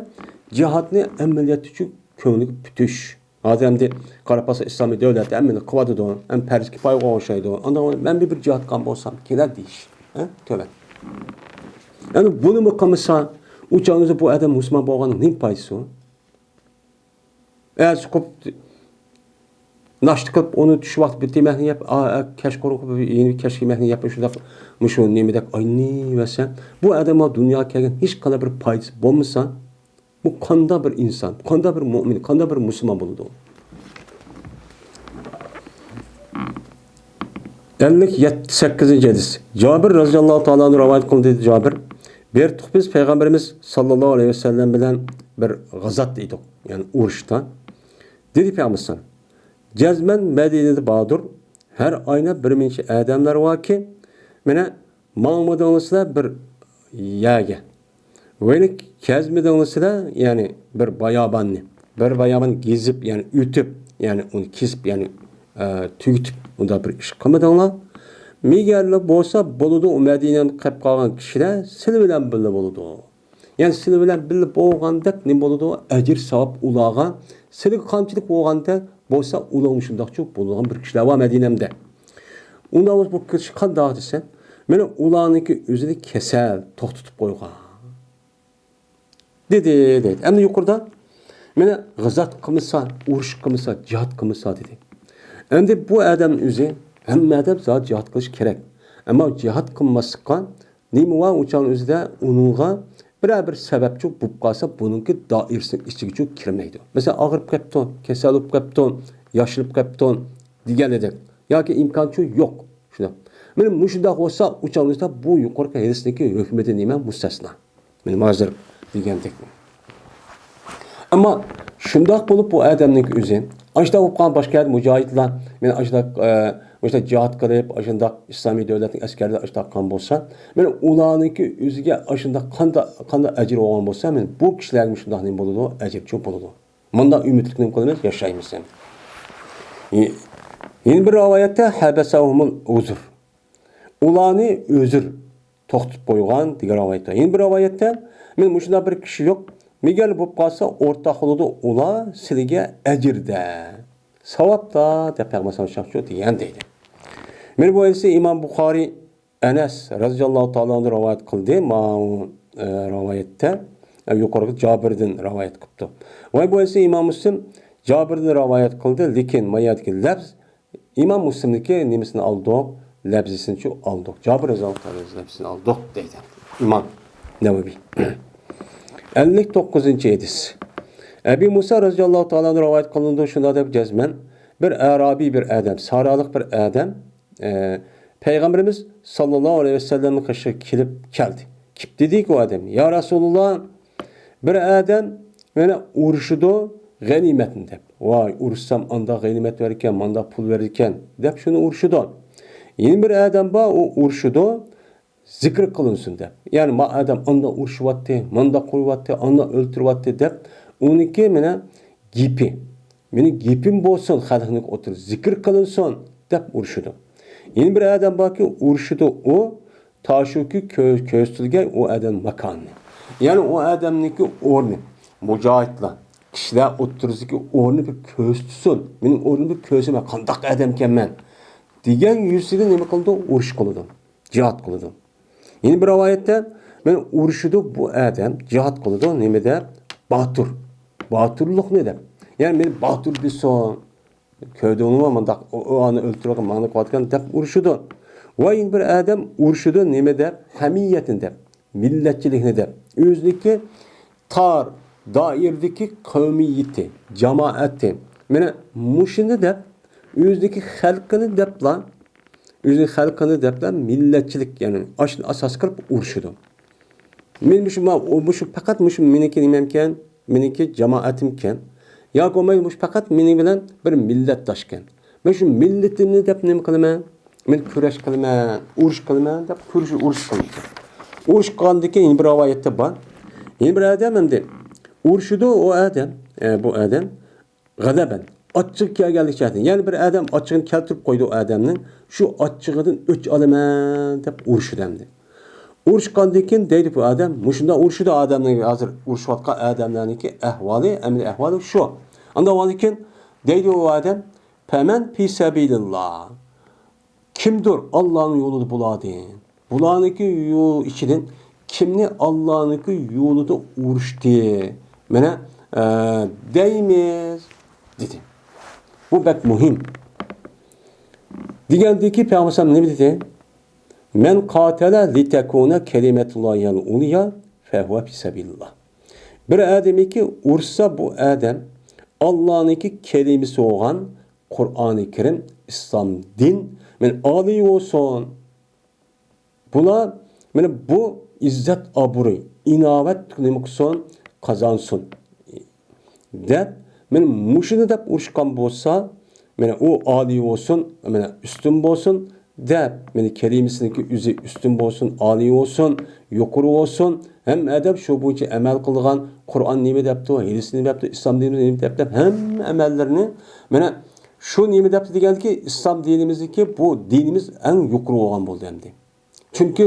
جىھادنى ئەمەلىيەتتە شۇ كۆڭلىگە پۈتۈش. ھازىر ئەمدى قاراپ قالسا ئىسلامىي دۆلەت ھەممىنى قىلىۋاتىدۇ، ھەم پەرز كىپايىغا ئوخشايدۇ. ئانداق مەن بىر جىھاد قىلغان بولسام كېلەر دېيىش. ھە؟ تۆۋەن. يەنى بۇنىمۇ قىلمىسا، ئۇ چاغىڭىزدا بۇ ئادەم مۇسۇلمان بولغاننىڭ نېمە پايدىسى بار؟ ئەتىسى قوپۇپ، ناشتا قىلىپ، ئۇنى چۈش ۋاقتى بىر يېمەكنى يەپ، ئا، ئا، كەچقۇرۇن قىلىپ، يەنە كەچكى يېمەكنى يەپ، شۇنداق مۇشۇ نېمىدەك ئايلىنىۋەرسە، بۇ ئادەمگە دۇنياغا كەلگەن ھېچقانداق بىر پايدىسى بولمىسا، بۇ قانداق بىر ئىنسان، قانداق بىر مۆمىن، قانداق بىر مۇسۇلمان بولىدۇ؟ ئەللىك يەتتە، سەككىزىنچى ھەدىس. جابىر رەزىياللاھۇ تائالا ئەنھۇ رىۋايەت قىلدى، دېدى جابىر. بىر تۇغ بىز پەيغەمبىرىمىز ساللاللاھۇ ئەلەيھى ۋەسەللەم بىلەن بىر غازاتتا ئىدۇق، يەنى ئۇرۇشتا. دېدى پەيغەمبەر، جەزمەن مەدىنىدە باردۇر، ھەر ئاينا بىر مۇنچە ئادەملەر باركى، مانا ماڭمىدىڭلار سىلەر بىر يەرگە. ۋەيلى كەزمىدىڭلار سىلەر، يەنى بىر باياباننى، بىر بايابان گېزىپ، يەنى ئۆتۈپ، يەنى ئۇنى كېسىپ، يەنى، ئە، تۈگىتىپ، ئۇنداق بىر ئىش قىلمىدىڭلار. مېگەرلا بولسا بولىدۇ، ئۇ مەدىنەدە قېلىپ قالغان كىشىلەر سىلەر بىلەن بىللە بولىدۇ. يەنى سىلەر بىلەن بىللە بولغاندەك نېمە بولىدۇ؟ ئەجىر ساۋاب ئۇلارغا. سىلەرگە قانچىلىك بولغاندەك بولسا، ئۇلارمۇ شۇنداقچۇ بولىدىغان بىر كىشىلەر بار مەدىنەمدە. ئۇنداق بولسا بۇ كىشى قانداق دېسە، مانا ئۇلارنىڭكى ئۆزىنى كېسەل توختىتىپ قويغان. دېدى، دەيدۇ. ئەمدى يۇقىرىدا، مانا غازات قىلمىسا، ئۇرۇش قىلمىسا، جىھاد قىلمىسا دېدى. ئەمدى بۇ ئادەم ئۆزى، ھەممە ئادەم زادى جىھاد قىلىش كېرەك. ئەمما جىھاد قىلماسلىققا نېمە بار ئۇ چاغنىڭ ئۆزىدە ئۇنىڭغا بىرەر بىر سەۋەبچۇ بولۇپ قالسا، بۇنىڭكى دائىرىسىنىڭ ئىچىگىچۇ كىرمەيدۇ. مەسىلەن، ئاغرىپ قاپتۇ، كېسەل بولۇپ قاپتۇ، ياشىنىپ قاپتۇ دېگەندەك. ياكى ئىمكانچۇ يوق. شۇنداق. مانا مۇشۇنداق بولسا، ئۇ چاغنىڭ ئۆزىدە بۇ يۇقىرىقى ھەدىستىكى ھۆكمىدىن نېمە مۇستەسنا. مانا ھازىر دېگەندەك. ئەمما شۇنداق بولۇپ بۇ ئادەمنىڭ ئۆزى، ئاشۇنداق بولۇپ قالغان باشقا يەردە مۇجاھىدلار، مانا ئاشۇنداق، ئە، مۇشۇنداق جىھاد قىلىپ، ئاشۇنداق ئىسلامىي دۆلەتنىڭ ئەسكەرلىرى ئاشۇنداق قىلغان بولسا، مانا ئۇلارنىڭكى ئۆزىگە ئاشۇنداق قانداق، قانداق ئەجىر بولغان بولسا، مانا بۇ كىشىلەرگىمۇ شۇنداق نېمە بولىدۇ؟ ئەجىرچۇ بولىدۇ. مۇنداق ئۈمىدلىك نېمە قىلىمىز؟ ياشايمىز ئەمدى. يەنە بىر رىۋايەتتە، ھەبەسەھۇمۇل ئۇزۇر. ئۇلارنى ئۆزۈر توختىتىپ قويغان دېگەن رىۋايەت بار. يەنە بىر رىۋايەتتە، مانا مۇشۇنداق بىر كىشى يوق، مېگەر بولۇپ قالسا، ئورتاق بولىدۇ ئۇلار سىلىگە ئەجىردە، ساۋابتا، دەپ پەيغەمبەر ساللاللاھۇ ئەلەيھى ۋەسەللەم دېگەن دەيدۇ. مانا بۇ ھەدىسنى ئىمام بۇخارىي، ئەنەس رەزىياللاھۇ تائالا ئەنھۇ رىۋايەت قىلدى. ماۋۇ، ئە، رىۋايەتتە، ئە، يۇقىرىقى جابىردىن رىۋايەت قىپتۇ. ۋە بۇ ھەدىسنى ئىمام مۇسلىم جابىردىن رىۋايەت قىلدى، لېكىن ما يەردىكى لەپز ئىمام مۇسلىمنىڭكى نېمىسىنى ئالدۇق؟ لەپزىسىنىچۇ ئالدۇق. جابىر رەزىياللاھۇ تائالا لەپزىسىنى ئالدۇق دەيدۇ ئىمام نەۋەۋى. ئەللىك توققۇزىنچى ھەدىس. ئەبى مۇسا رەزىياللاھۇ تائالا ئەنھۇ رىۋايەت قىلىنىدۇ، شۇنداق دەپ جەزمەن، بىر ئەرابىي بىر ئادەم، سارالىق بىر ئادەم، ئە، پەيغەمبىرىمىز ساللاللاھۇ ئەلەيھى ۋەسەللەمنىڭ قېشىغا كېلىپ كەلدى. كېلىپ دېدىكى ئۇ ئادەم، يا رەسۇلۇللا، بىر ئادەم مانا ئۇرۇشىدۇ غەنىيمەتنى دەپ. ۋاي، ئۇرۇشسام ئانداق غەنىيمەت بېرىدىكەن، مانداق پۇل بېرىدىكەن دەپ شۇنى ئۇرۇشىدۇ. يەنە بىر ئادەم بار، ئۇ ئۇرۇشىدۇ، زىكىر قىلىنسۇن دەپ. يەنى ما ئادەم ئانداق ئۇرۇشۇۋاتتى، مانداق قۇرۇۋاتتى، ئانداق ئۆلتۈرۈۋاتتى دەپ ئۇنىڭكى مانا گېپى. مېنىڭ گېپىم بولسۇن، خەلقنىڭ ئوتتۇرىدا زىكىر قىلىنسۇن دەپ ئۇرۇشىدۇ. يەنە بىر ئادەم باركى، ئۇرۇشىدۇ ئۇ، تاشۇكى كۆ-، كۆرسىتىلگەن ئۇ ئادەم ماكانىنى. يەنى ئۇ ئادەمنىڭكى ئورنى، مۇجاھىدلار، كىشىلەر ئوتتۇرىسىدىكى ئورنىنى بىر كۆرسىتسۇن. مېنىڭ ئورنۇمنى بىر كۆرسە، مەن قانداق ئادەمكەنمەن دېگەن يۈزىسىدىن نېمە قىلىدۇ؟ ئۇرۇش قىلىدۇ. جىھاد قىلىدۇ. يەنە بىر رىۋايەتتە، مەن ئۇرۇشىدۇ بۇ ئادەم، جىھاد قىلىدۇ، نېمە دەپ؟ باتۇر. باتۇرلۇقنى دەپ. يەنى مېنى باتۇر دېسۇن. كۆردۈڭمۇ مۇنداق، ئۇ، ئۇ ئانى ئۆلتۈرۈۋالغان، ماڭا قىلىۋاتقان دەپ ئۇرۇشىدۇ. ۋە يەنە بىر ئادەم ئۇرۇشىدۇ، نېمە دەپ؟ ھەمىيەتنى دەپ، مىللەتچىلىكنى دەپ. ئۆزىنىڭكى تار دائىرىدىكى قەۋمىيىتى، جامائەتى. مانا مۇشۇنى دەپ، ئۆزىنىڭكى خەلقىنى دەپلا، ئۆزىنىڭ خەلقىنى دەپلا مىللەتچىلىك، يەنى ئاشۇنى ئاساس قىلىپ ئۇرۇشىدۇ. مەن مۇشۇ، ما-، ئۇ مۇشۇ پەقەت مۇشۇ مېنىڭكى نېمەمكەن، مېنىڭكى جامائەتىمكەن. ياكى بولمايدۇ، مۇشۇ پەقەت مېنىڭ بىلەن بىر مىللەتداشكەن. مەن شۇ مىللىتىمنى دەپ نېمە قىلىمەن؟ مەن كۈرەش قىلىمەن، ئۇرۇش قىلىمەن دەپ كۈرىشى، ئۇرۇش قىلىدۇ. ئۇرۇش قىلغاندىن كېيىن يەنە بىر رىۋايەتتە بار. يەنە بىر ئادەم ئەمدى ئۇرۇشىدۇ ئۇ ئادەم، ئە، بۇ ئادەم غەزەبەن، ئاچچىقى كەلگەنلىك جەھەتتىن. يەنى بىر ئادەم ئاچچىقىنى كەلتۈرۈپ قويدى ئۇ ئادەمنىڭ، شۇ ئاچچىقىدىن ئۆچ ئالىمەن دەپ ئۇرۇشىدۇ ئەمدى. ئۇرۇشقاندىن كېيىن دەيدۇ بۇ ئادەم، مۇشۇنداق ئۇرۇشىدۇ ئادەمنىڭ، ھازىر ئۇرۇشۇۋاتقان ئادەملەرنىڭكى ئەھۋالى، ئەمەلىي ئەھۋالى شۇ. ئاندىن كېيىن دەيدۇ ئۇ ئادەم، پەمەن پى سەبىلىللا. كىمدۇر ئاللانىڭ يولىدا بۇلاردىن، بۇلارنىڭكى يو-، ئىچىدىن كىمنى ئاللانىڭكى يولىدا ئۇرۇشتى، مانا، ئە، دەيمىز، دېدى. بۇ بەك مۇھىم. دېگەندىكى پەيغەمبەر نېمە دېدى؟ مەن قاتەلە لىتەكۇنە كەلىمەتۇللاھىل ئۇليا فەھۇۋە پى سەبىلىللا. بىر ئادەمكى ئۇرسا، بۇ ئادەم ئاللانىڭكى كەلىمىسى بولغان قۇرئانى كەرىم، ئىسلام دىن، مانا، ئالىي بولسۇن. بۇلار، مانا، بۇ ئىززەت، ئابرۇي، ئىناۋەت نېمە قىلسۇن؟ قازانسۇن دەپ، مانا، مۇشۇنى دەپ ئۇرۇشقان بولسا، مانا، ئۇ ئالىي بولسۇن، مانا، ئۈستۈن بولسۇن دەپ، مانا، كەلىمىسىنىڭكى ئۆزى ئۈستۈن بولسۇن، ئالىي بولسۇن، يۇقىرى بولسۇن، ھەممە ئادەم شۇ بويىچە ئەمەل قىلىدىغان، قۇرئان نېمە دەپتۇ، ھەدىس نېمە دەپتۇ، ئىسلام دىنى نېمە دەپتۇ، ھەممە ئەمەللىرىنى، مانا، شۇ نېمە دەپتۇ دېگەندىكى، ئىسلام دىنىمىزدىكى بۇ دىنىمىز ئەڭ يۇقىرى بولغان بولدى ئەمدى. چۈنكى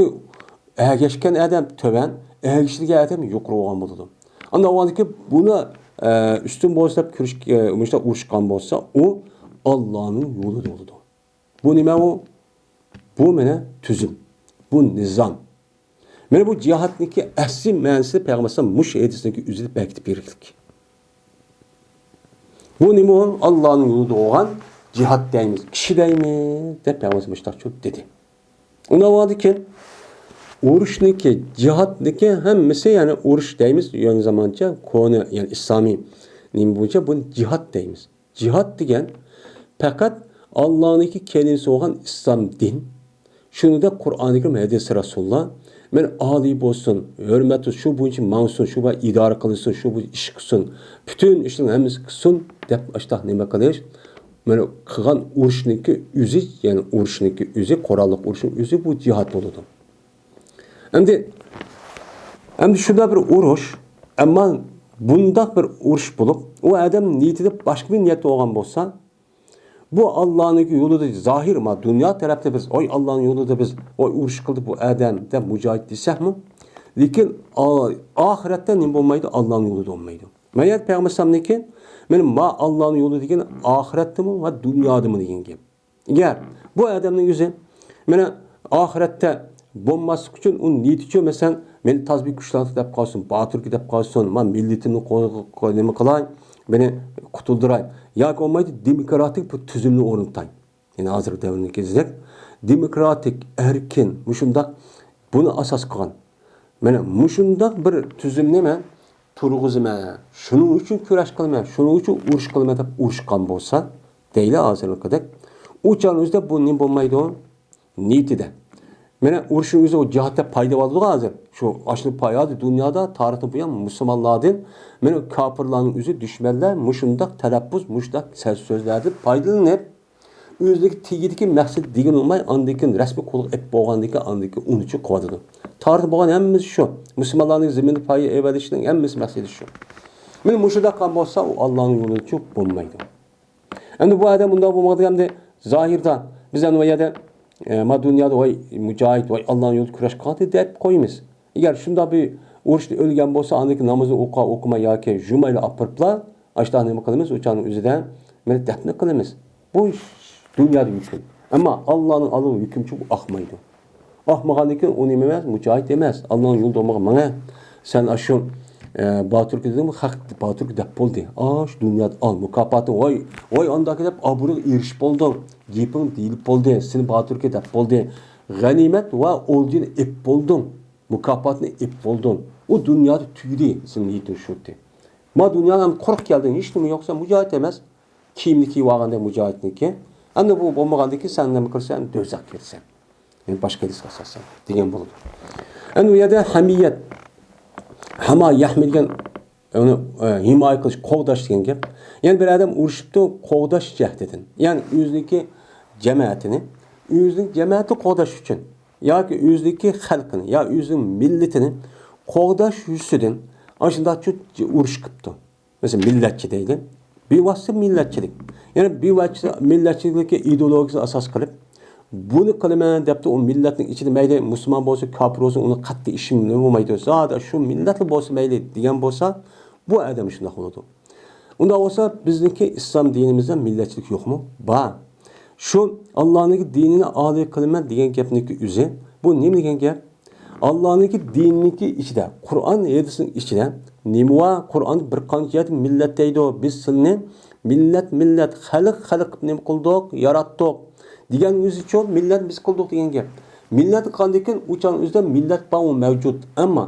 ئەگەشكەن ئادەم تۆۋەن، ئەگىشىدىغان ئادەم يۇقىرى بولغان بولىدۇ. ئاندىن ئاۋۋالدىكى بۇنى، ئە، ئۈستۈن بولسا دەپ كۈرۈش-، ئە، مۇشۇنداق ئۇرۇشقان بولسا، ئۇ ئاللانىڭ يولىدا بولىدۇ. بۇ نېمە ئۇ؟ بۇ مانا تۈزۈم. بۇ نىزام. مانا بۇ جىھادنىڭكى ئەسلى مەنىسى پەيغەمبەر ئەلەيھىسسالام مۇشۇ ھەدىسنىڭكى ئۆزىدە بەركىتىپ بېرىلگەن. بۇ نېمە ئۇ؟ ئاللانىڭ يولىدا بولغان جىھاد دەيمىز، كىشى دەيمىز دەپ پەيغەمبەر مۇشۇنداق دېدى. ئۇنىڭ ئالدىدىكى ئۇرۇشنىكى، جىھادنىكى ھەممىسى، يەنى ئۇرۇش دەيمىز، يەنى زامانچە، كونا، يەنى ئىسلامىي نېمە بويىچە بۇنى جىھاد دەيمىز. جىھاد دېگەن پەقەت ئاللانىڭكى كەلىمىسى بولغان ئىسلام دىن، شۇنىڭدەك قۇرئانى كەرىم، ھەدىسى رەسۇلۇللا، مانا ئالىي بولسۇن، ھۆرمەت، شۇ بويىچە ماڭسۇن، شۇ بويىچە ئىدارە قىلسۇن، شۇ بويىچە ئىش قىلسۇن، پۈتۈن ئىشنىڭ ھەممىسى قىلسۇن دەپ ئاشتاق نېمە قىلىش، مانا قىلغان ئۇرۇشنىڭكى ئۆزى، يەنى ئۇرۇشنىڭكى ئۆزى، قوراللىق ئۇرۇشنىڭ ئۆزى بۇ جىھاد بولىدۇ. ئەمدى، ئەمدى شۇنداق بىر ئۇرۇش، ئەمما بۇنداق بىر ئۇرۇش بولۇپ، ئۇ ئادەم نىيىتىدە باشقا بىر نىيەت بولغان بولسا، بۇ ئاللانىڭكى يولىدا زاھىر، ما دۇنيا تەرەپتە بىز، ۋاي ئاللانىڭ يولىدا بىز، ۋاي ئۇرۇش قىلدى بۇ ئادەم دەپ مۇجاھىد دېسەكمۇ، لېكىن ئا-، ئاخىرەتتە نېمە بولمايدۇ؟ ئاللانىڭ يولىدا بولمايدۇ. مەن يەنە پەيغەمبەر ئەلەيھىسسالامنىڭكى، مانا ما ئاللانىڭ يولى دېگەن ئاخىرەتتىمۇ ۋە دۇنيادىمۇ دېگەن گەپ. ئەگەر بۇ ئادەمنىڭ ئۆزى مانا ئاخىرەتتە بولماسلىق ئۈچۈن ئۇ نىيىتىچۇ، مەسىلەن، مېنى تازا بىر كۈچلۈك دەپ قالسۇن، باتۇركى دەپ قالسۇن، ما مىللىتىمنى قو-، قو-، نېمە قىلاي، مېنى قۇتۇلدۇراي ياكى بولمايدۇ دېموكراتىك بىر تۈزۈمنى ئورنىتاي. يەنى ھازىرقى دەۋردىكى دېموكراتىك، ئەركىن، مۇشۇنداق بۇنى ئاساس قىلغان. مانا مۇشۇنداق بىر تۈزۈمنى مەن تۇرغۇزىمەن، شۇنىڭ ئۈچۈن كۈرەش قىلىمەن، شۇنىڭ ئۈچۈن ئۇرۇش قىلىمەن دەپ ئۇرۇشقان بولسا، دەيلى ھازىرقىدەك، ئۇ چاغنىڭ ئۆزىدە بۇ نېمە بولمايدۇ؟ نىيىتىدە. مانا ئۇرۇشنىڭ ئۆزى ئۇ جىھادتا پايدا ئالىدۇ ھازىر. شۇ ئاشۇ پايدا دۇنيادا تارىختىن بۇيان مۇسۇلمانلاردىن، مانا كاپىرلارنىڭ ئۆزى، دۈشمەنلەر مۇشۇنداق تەلەپپۇز، مۇشۇنداق سۆز-، سۆزلەردىن پايدىلىنىپ، ئۆزىنىڭكى تېگىدىكى مەقسىتى دېگىنى بولماي، ئاندىن كېيىن رەسمىي قولغا ئېلىپ بولغاندىن كېيىن، ئاندىن كېيىن ئۇنىچۇ قىلىۋاتىدۇ. تارىختا بولغان ھەممىسى شۇ. مۇسۇلمانلارنىڭ زېمىندا پايدا ئېلىۋېلىشنىڭ ھەممىسى مەقسىتى شۇ. مانا مۇشۇنداق قىلغان بولسا، ئۇ ئاللانىڭ يولىچۇ بولمايدۇ. ئەمدى بۇ ئادەم ئۇنداق بولمايدىغان، ئەمدى زاھىردا بىز ئەمدى ئۇ يەردە، ئە، ما دۇنيادا ۋاي مۇجاھىد، ۋاي ئاللانىڭ يولىدا كۈرەش قىلغانتى دەپ قويىمىز. ئەگەر شۇنداق بىر ئۇرۇشتا ئۆلگەن بولسا، ئاندىن كېيىن نامىزىنى ئوقۇ-، ئوقۇماي ياكى يۇمايلا ئاپىرىپلا، ئاشۇنداق نېمە قىلىمىز؟ ئۇ چاغنىڭ ئۆزىدە مەن دەپنە قىلىمىز. بۇ دۇنيادا ھۆكۈم. ئەمما ئاللانىڭ ئالدىغا ھۆكۈمچى بۇ ئاقمايدۇ. ئاقمىغاندىن كېيىن ئۇ نېمە ئەمەس؟ مۇجاھىد ئەمەس. ئاللانىڭ يولىدا بولمىغان ماڭا. سەن ئاشۇ، ئە، باتۇركە دېدىڭمۇ؟ خەق باتۇركە دەپ بولدى. ئاشۇ دۇنيادا ئال مۇكاپاتىنى، ۋاي، ۋاي، ئانداكى دەپ ئابۇرغا ئېرىشىپ بولدۇڭ. گېپىڭ دېيىلىپ بولدى. سېنى باتۇركە دەپ بولدى. غەنىيمەت ۋە ئوردېننى ئېپ بولدۇڭ. مۇكاپاتنى ئېپ بولدۇڭ. ئۇ دۇنيادا تۈگىدى سېنىڭ نىيىتىڭ شۇتى. ما دۇنياغا ئەمدى قۇرۇق كەلدىڭ، ھېچنېمە يوق، سەن مۇجاھىد ئەمەس. كىيىمنى كىيىۋالغاندەك مۇجاھىدنىڭكى. ئەمدى بۇ بولمىغاندىن كېيىن سەن نېمە قىلىسەن؟ دوزاخقا كىرىسەن. يەنى باشقا ھەدىسكە ئاساسەن دېگەن بولىدۇ. ئەمدى ئۇ يەردە ھەمىيەت، ھەما يەھمى دېگەن ئۇنى، ئە، ھىمايە قىلىش، قوغداش دېگەن گەپ. يەنى بىر ئادەم ئۇرۇشۇپتۇ، قوغداش جەھىتىدىن. يەنى ئۆزىنىڭكى جەمەتىنى، ئۆزىنىڭ جەمەتىنى قوغداش ئۈچۈن ياكى ئۆزىنىڭكى خەلقىنى يا ئۆزىنىڭ مىللىتىنى قوغداش يۈزىسىدىن ئاشۇنداق ئۇرۇش قىپتۇ. مەسىلەن، مىللەتچى دەيلى. بىۋاسىتە مىللەتچىلىك. يەنى بىۋاسىتە مىللەتچىلىكى ئىدېئولوگىيىسىنى ئاساس قىلىپ، بۇنى قىلىمەن دەپتۇ، ئۇ مىللەتنىڭ ئىچىدە مەيلى مۇسۇلمان بولسۇن، كاپىر بولسۇن، ئۇنىڭ قەتئىي ئىشى بولمايدۇ. زادى شۇ مىللەتلا بولسا مەيلى دېگەن بولسا، بۇ ئادەم شۇنداق بولىدۇ. ئۇنداق بولسا، بىزنىڭكى ئىسلام دىنىمىزدا مىللەتچىلىك يوقمۇ؟ بار. شۇ ئاللانىڭكى دىنىنى ئالىي قىلىمەن دېگەن گەپنىڭكى ئۆزى، بۇ نېمە دېگەن گەپ؟ ئاللانىڭكى دىنىنىڭكى ئىچىدە، قۇرئان ھەدىسنىڭ ئىچىدە نېمە بار؟ قۇرئان بىر قانچە يەردە مىللەت دەيدۇ. بىز سىلىنى مىللەت، مىللەت، خەلق، خەلق قىلىپ نېمە قىلدۇق؟ ياراتتۇق. دېگەن ئۆزىچۇ مىللەت بىز قىلدۇق دېگەن گەپ. مىللەت قاندىكىن ئۇ چاغنىڭ ئۆزىدە مىللەت بار، ئۇ مەۋجۇت. ئەمما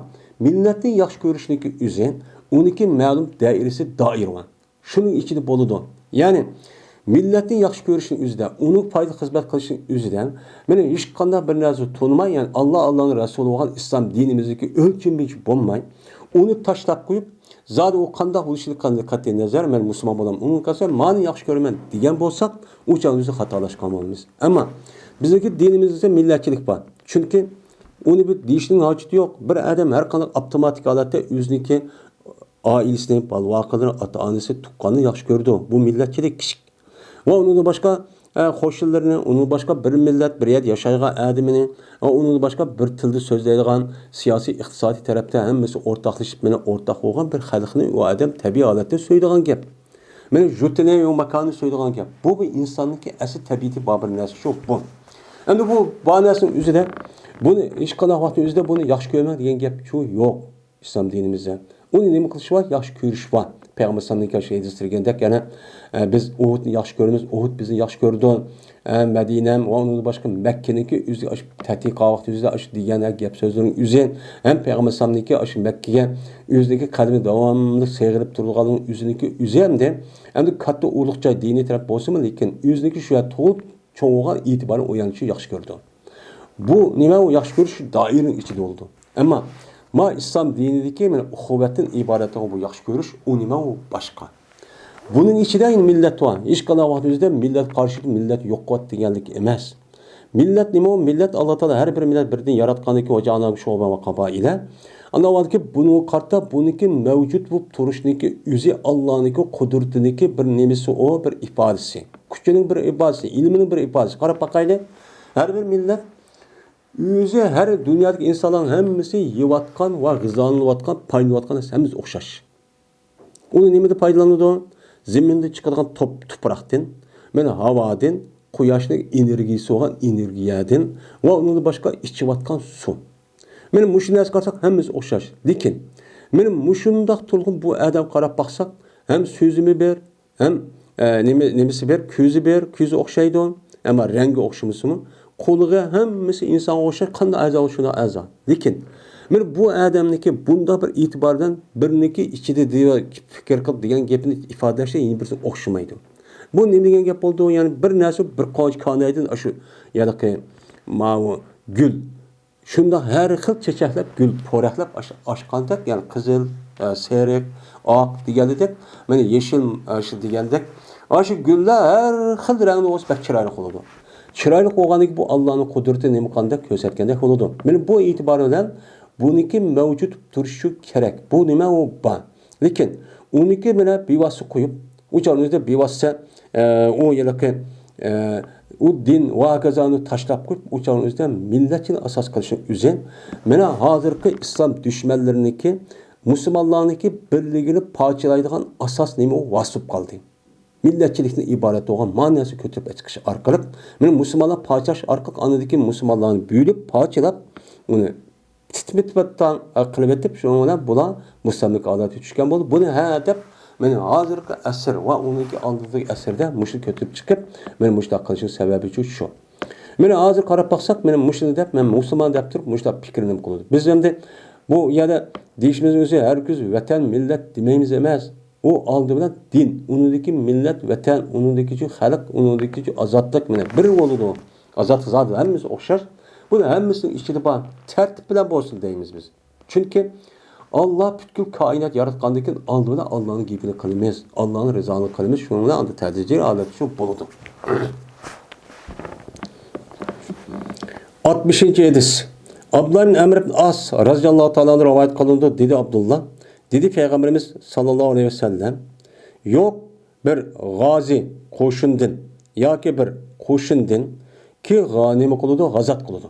مىللەتنى ياخشى كۆرۈشنىڭكى ئۆزى، ئۇنىڭكى مەلۇم دائىرىسى، دائىرە بار. شۇنىڭ ئىچىدە بولىدۇ. يەنى مىللەتنى ياخشى كۆرۈشنىڭ ئۆزىدە، ئۇنىڭ پايدا خىزمەت قىلىشنىڭ ئۆزىدە، مانا ھېچقانداق بىر نەرسە تونۇماي، يەنى ئاللا، ئاللانىڭ رەسۇلى بولغان ئىسلام دىنىمىزدىكى ئۆلچىمى بولماي، ئۇنى تاشلاپ قويۇپ، زادى ئۇ قانداق بولۇشىدىن قەتئىي نەزەر، مەن مۇسۇلمان بولام، ئۇنىڭ قەسەم مانى ياخشى كۆرىمەن دېگەن بولساق، ئۇ چاغدا بىز خاتالاشقان بولىمىز. ئەمما بىزنىڭكى دىنىمىزدا مىللەتچىلىك بار. چۈنكى ئۇنى بىر دېيىشنىڭ ھاجىتى يوق. بىر ئادەم ھەر قانداق ئاپتوماتىك ھالەتتە ئۆزىنىڭكى ئائىلىسىنى، بالا-ۋاقىلىرىنى، ئاتا-ئانىسى، تۇغقاننى ياخشى كۆرىدۇ. بۇ مىللەتچىلىك كىچىك. ۋە ئۇنىڭدىن باشقا، ئە، قوشنىلىرىنى، ئۇنىڭدىن باشقا بىر مىللەت، بىر يەردە ياشايدىغان ئادىمىنى، ۋە ئۇنىڭدىن باشقا بىر تىلدا سۆزلەيدىغان، سىياسىي، ئىقتىسادىي تەرەپتە ھەممىسى ئورتاقلىشىپ، مانا ئورتاق بولغان بىر خەلقنى ئۇ ئادەم تەبىئىي ھالەتتە سۆيىدىغان گەپ. مانا يۇرتىنى، ماكانىنى سۆيىدىغان گەپ. بۇ بىر ئىنساننىڭكى ئەسلى تەبىئىتى بار بىر نەرسە شۇ، بۇ. ئەمدى بۇ بار نەرسىنىڭ ئۆزىدە، بۇنى ھېچقانداق ۋاقىتنىڭ ئۆزىدە بۇنى ياخشى كۆرمەڭ دېگەن گەپچۇ يوق. ئىسلام دىنىمىزدە. ئۇنى نېمە قىلىش بار؟ ياخشى كۆرۈش بار. پەيغەمبەر ئەلەيھىسسالامنىڭ شۇ ھەدىسىدە كەلگەندەك، يەنە، ئە، بىز ئۇھۇدنى ياخشى كۆرىمىز، ئۇھۇد بىزنى ياخشى كۆرىدۇ. ئە، مەدىنە ۋە ئۇنىڭدىن باشقا مەككىنىڭكى ئۆزى ئاشۇ تەتىق ۋاقتى ئۆزىدە ئاشۇ دېگەن گەپ سۆزلىرىنىڭ ئۆزى، ھەم پەيغەمبەر ئەلەيھىسسالامنىڭكى ئاشۇ مەككىگە ئۆزىنىڭكى قەدىمى داۋاملىق سىغىرىپ تۇرىدىغانلىقىنىڭ ئۆزىنىڭكى ئۆزى ھەمدە، ئەمدى كاتتا ئۇلۇغ جاي دىنىي تەرەپ بولسىمۇ، لېكىن ئۆزىنىڭكى شۇ يەردە تۇغۇلۇپ، چوڭ بولغان ئېتىبارى ئۇ يەرنى شۇ ياخشى كۆرىدۇ. بۇ نېمە؟ ئۇ ياخشى كۆرۈش شۇ دائىرىنىڭ ئىچىدە بولىدۇ. ئەمما ما ئىسلام دىنىدىكى مانا ئۇخۇۋەتتىن ئىبارەت بولغان بۇ ياخشى كۆرۈش، ئۇ نېمە؟ ئۇ باشقا. بۇنىڭ ئىچىدە يەنە مىللەت بار. ھېچقانداق ۋاقىت ئۆزىدە مىللەت قارشى، مىللەت يوق قىلىۋەت دېگەنلىك ئەمەس. مىللەت نېمە؟ ئۇ مىللەت، ئاللا تائالا ھەر بىر مىللەت بىردىن ياراتقاندىكى، ۋەجەئەلناكۇم شۇئۇبەن ۋە قەبائىلە. ئاندىن كېيىن بۇنىڭغا قارىتا بۇنىڭكى مەۋجۇت بولۇپ تۇرۇشنىڭكى ئۆزى ئاللانىڭكى قۇدرىتىنىڭكى بىر نېمىسى، ئۇ بىر ئىپادىسى. كۈچىنىڭ بىر ئىپادىسى، ئىلمىنىڭ بىر ئىپادىسى. قاراپ باقايلى. ھەر بىر مىللەت ئۆزى، ھەر دۇنيادىكى ئىنسانلارنىڭ ھەممىسى يەۋاتقان ۋە غىزالىنىۋاتقان، پايدىلىنىۋاتقان نەرسە ھەممىسى ئوخشاش. ئۇنى نېمىدىن پايدىلىنىدۇ؟ زېمىندىن چىقىدىغان توپ-، تۇپراقتىن، مانا ھاۋادىن، قۇياشنىڭ ئېنېرگىيىسى بولغان ئېنېرگىيەدىن ۋە ئۇنىڭدىن باشقا ئىچىۋاتقان سۇ. مانا مۇشۇ نەرسىگە قارىساق ھەممىسى ئوخشاش. لېكىن مانا مۇشۇنداق تۇرغان بۇ ئادەمگە قاراپ باقساق، ھەم سۆزىمۇ بىر، ھەم، ئە، نېمە، نېمىسى بىر، كۆزى بىر، كۆزى ئوخشايدۇ. ئەمما رەڭگى ئوخشىمىسىمۇ، قولىغا ھەممىسى ئىنسانغا ئوخشاش، قانداق ئەزا شۇنداق ئەزا. لېكىن مانا بۇ ئادەمنىڭكى بۇنداق بىر ئېتىبار بىلەن بىرنىڭكى ئىچىدە دېۋە پىكىر قىلىپ دېگەن گېپىنى ئىپادىلەشتە يەنە بىرسى ئوخشىمايدۇ. بۇ نېمە دېگەن گەپ بولىدۇ؟ يەنى بىر نەرسە بىر قانچە كانايدىن ئاشۇ يەنىكى ماۋۇ گۈل شۇنداق ھەر خىل چېچەكلەپ، گۈل پورەكلەپ ئاش-، ئاچقاندەك، يەنى قىزىل، ئە، سېرىق، ئاق دېگەندەك، مانا يېشىل، ئە، شۇ دېگەندەك، ئاشۇ گۈللەر ھەر خىل رەڭدە بولسا بەك چىرايلىق بولىدۇ. چىرايلىق بولغاندىكىن بۇ ئاللانىڭ قۇدرىتى نېمە قاندەك كۆرسەتكەندەك بولىدۇ. مانا بۇ ئېتىبار بىلەن بۇنىڭكى مەۋجۇت تۇرۇشى كېرەك. بۇ نېمە؟ ئۇ بار. لېكىن ئۇنىڭكى بىلەن بىۋاسىتە قويۇپ، ئۇ چاغنىڭ ئۆزىدە بىۋاسىتە، ئە، ئۇ ھېلىقى، ئە، ئۇ دىن ۋە ھاكازانى تاشلاپ قويۇپ، ئۇ چاغنىڭ ئۆزىدە مىللەتچىنى ئاساس قىلىشنىڭ ئۆزى، مانا ھازىرقى ئىسلام دۈشمەنلىرىنىڭكى مۇسۇلمانلارنىڭكى بىرلىكىنى پارچىلايدىغان ئاساس نېمە، ئۇ ۋاسىت بولۇپ قالدى. مىللەتچىلىكتىن ئىبارەت بولغان مەنىسى كۆتۈرۈپ چىقىش ئارقىلىق، مېنى مۇسۇلمانلار پارچىلاش ئارقىلىق، ئاندىن كېيىن مۇسۇلمانلارنى بۆلۈپ، پارچىلاپ، ئۇنى تىتمىتىپاتتان قىلىۋېتىپ، شۇنىڭ بىلەن بۇلار مۇستەملىكە ھالەتكە چۈشكەن بولدى. بۇنى ھە دەپ، مېنى ھازىرقى ئەسىر ۋە ئۇنىڭكى ئالدىدىكى ئەسىردە مۇشۇنى كۆتۈرۈپ چىقىپ، مېنى مۇشۇنداق قىلىشنىڭ سەۋەبى شۇ. مېنى ھازىر قاراپ باقساق، مېنى مۇشۇنى دەپ، مەن مۇسۇلمان دەپ تۇرۇپ، مۇشۇنداق پىكىرنى قىلىدۇ. بىز ئەمدى بۇ يەردە دېيىشىمىزنىڭ ئۆزى ھەرگىز ۋەتەن، مىللەت دېمەيمىز ئەمەس. ئۇ ئالدى بىلەن دىن، ئۇنىڭدىكى مىللەت، ۋەتەن، ئۇنىڭدىكى خەلق، ئۇنىڭدىكى ئازادلىق، مانا بىر بولىدۇ. ئازادلىق زادى ھەممىسى ئوخشاش. بۇنىڭ ھەممىسىنىڭ ئىچىدە بار، تەرتىپ بىلەن بولسۇن دەيمىز بىز. چۈنكى ئاللا پۈتكۈل كائىنات ياراتقاندىن كېيىن ئالدى بىلەن ئاللانىڭ گېپىنى قىلىمىز، ئاللانىڭ رىزالىقىنى قىلىمىز، شۇنىڭ بىلەن ئاندىن تەدرىجىي ھالەتتە شۇ بولىدۇ. ئاتمىشىنچى ھەدىس. ئابدۇللا ئىبن ئەمر ئىبن ئاس رەزىياللاھۇ تائالا ئەنھۇ رىۋايەت قىلىنىدۇ، دېدى ئابدۇللا، دېدى پەيغەمبىرىمىز ساللاللاھۇ ئەلەيھى ۋەسەللەم، يوق بىر غازى قوشۇندىن ياكى بىر قوشۇندىن كى غا-، نېمە قىلىدۇ، غازات قىلىدۇ.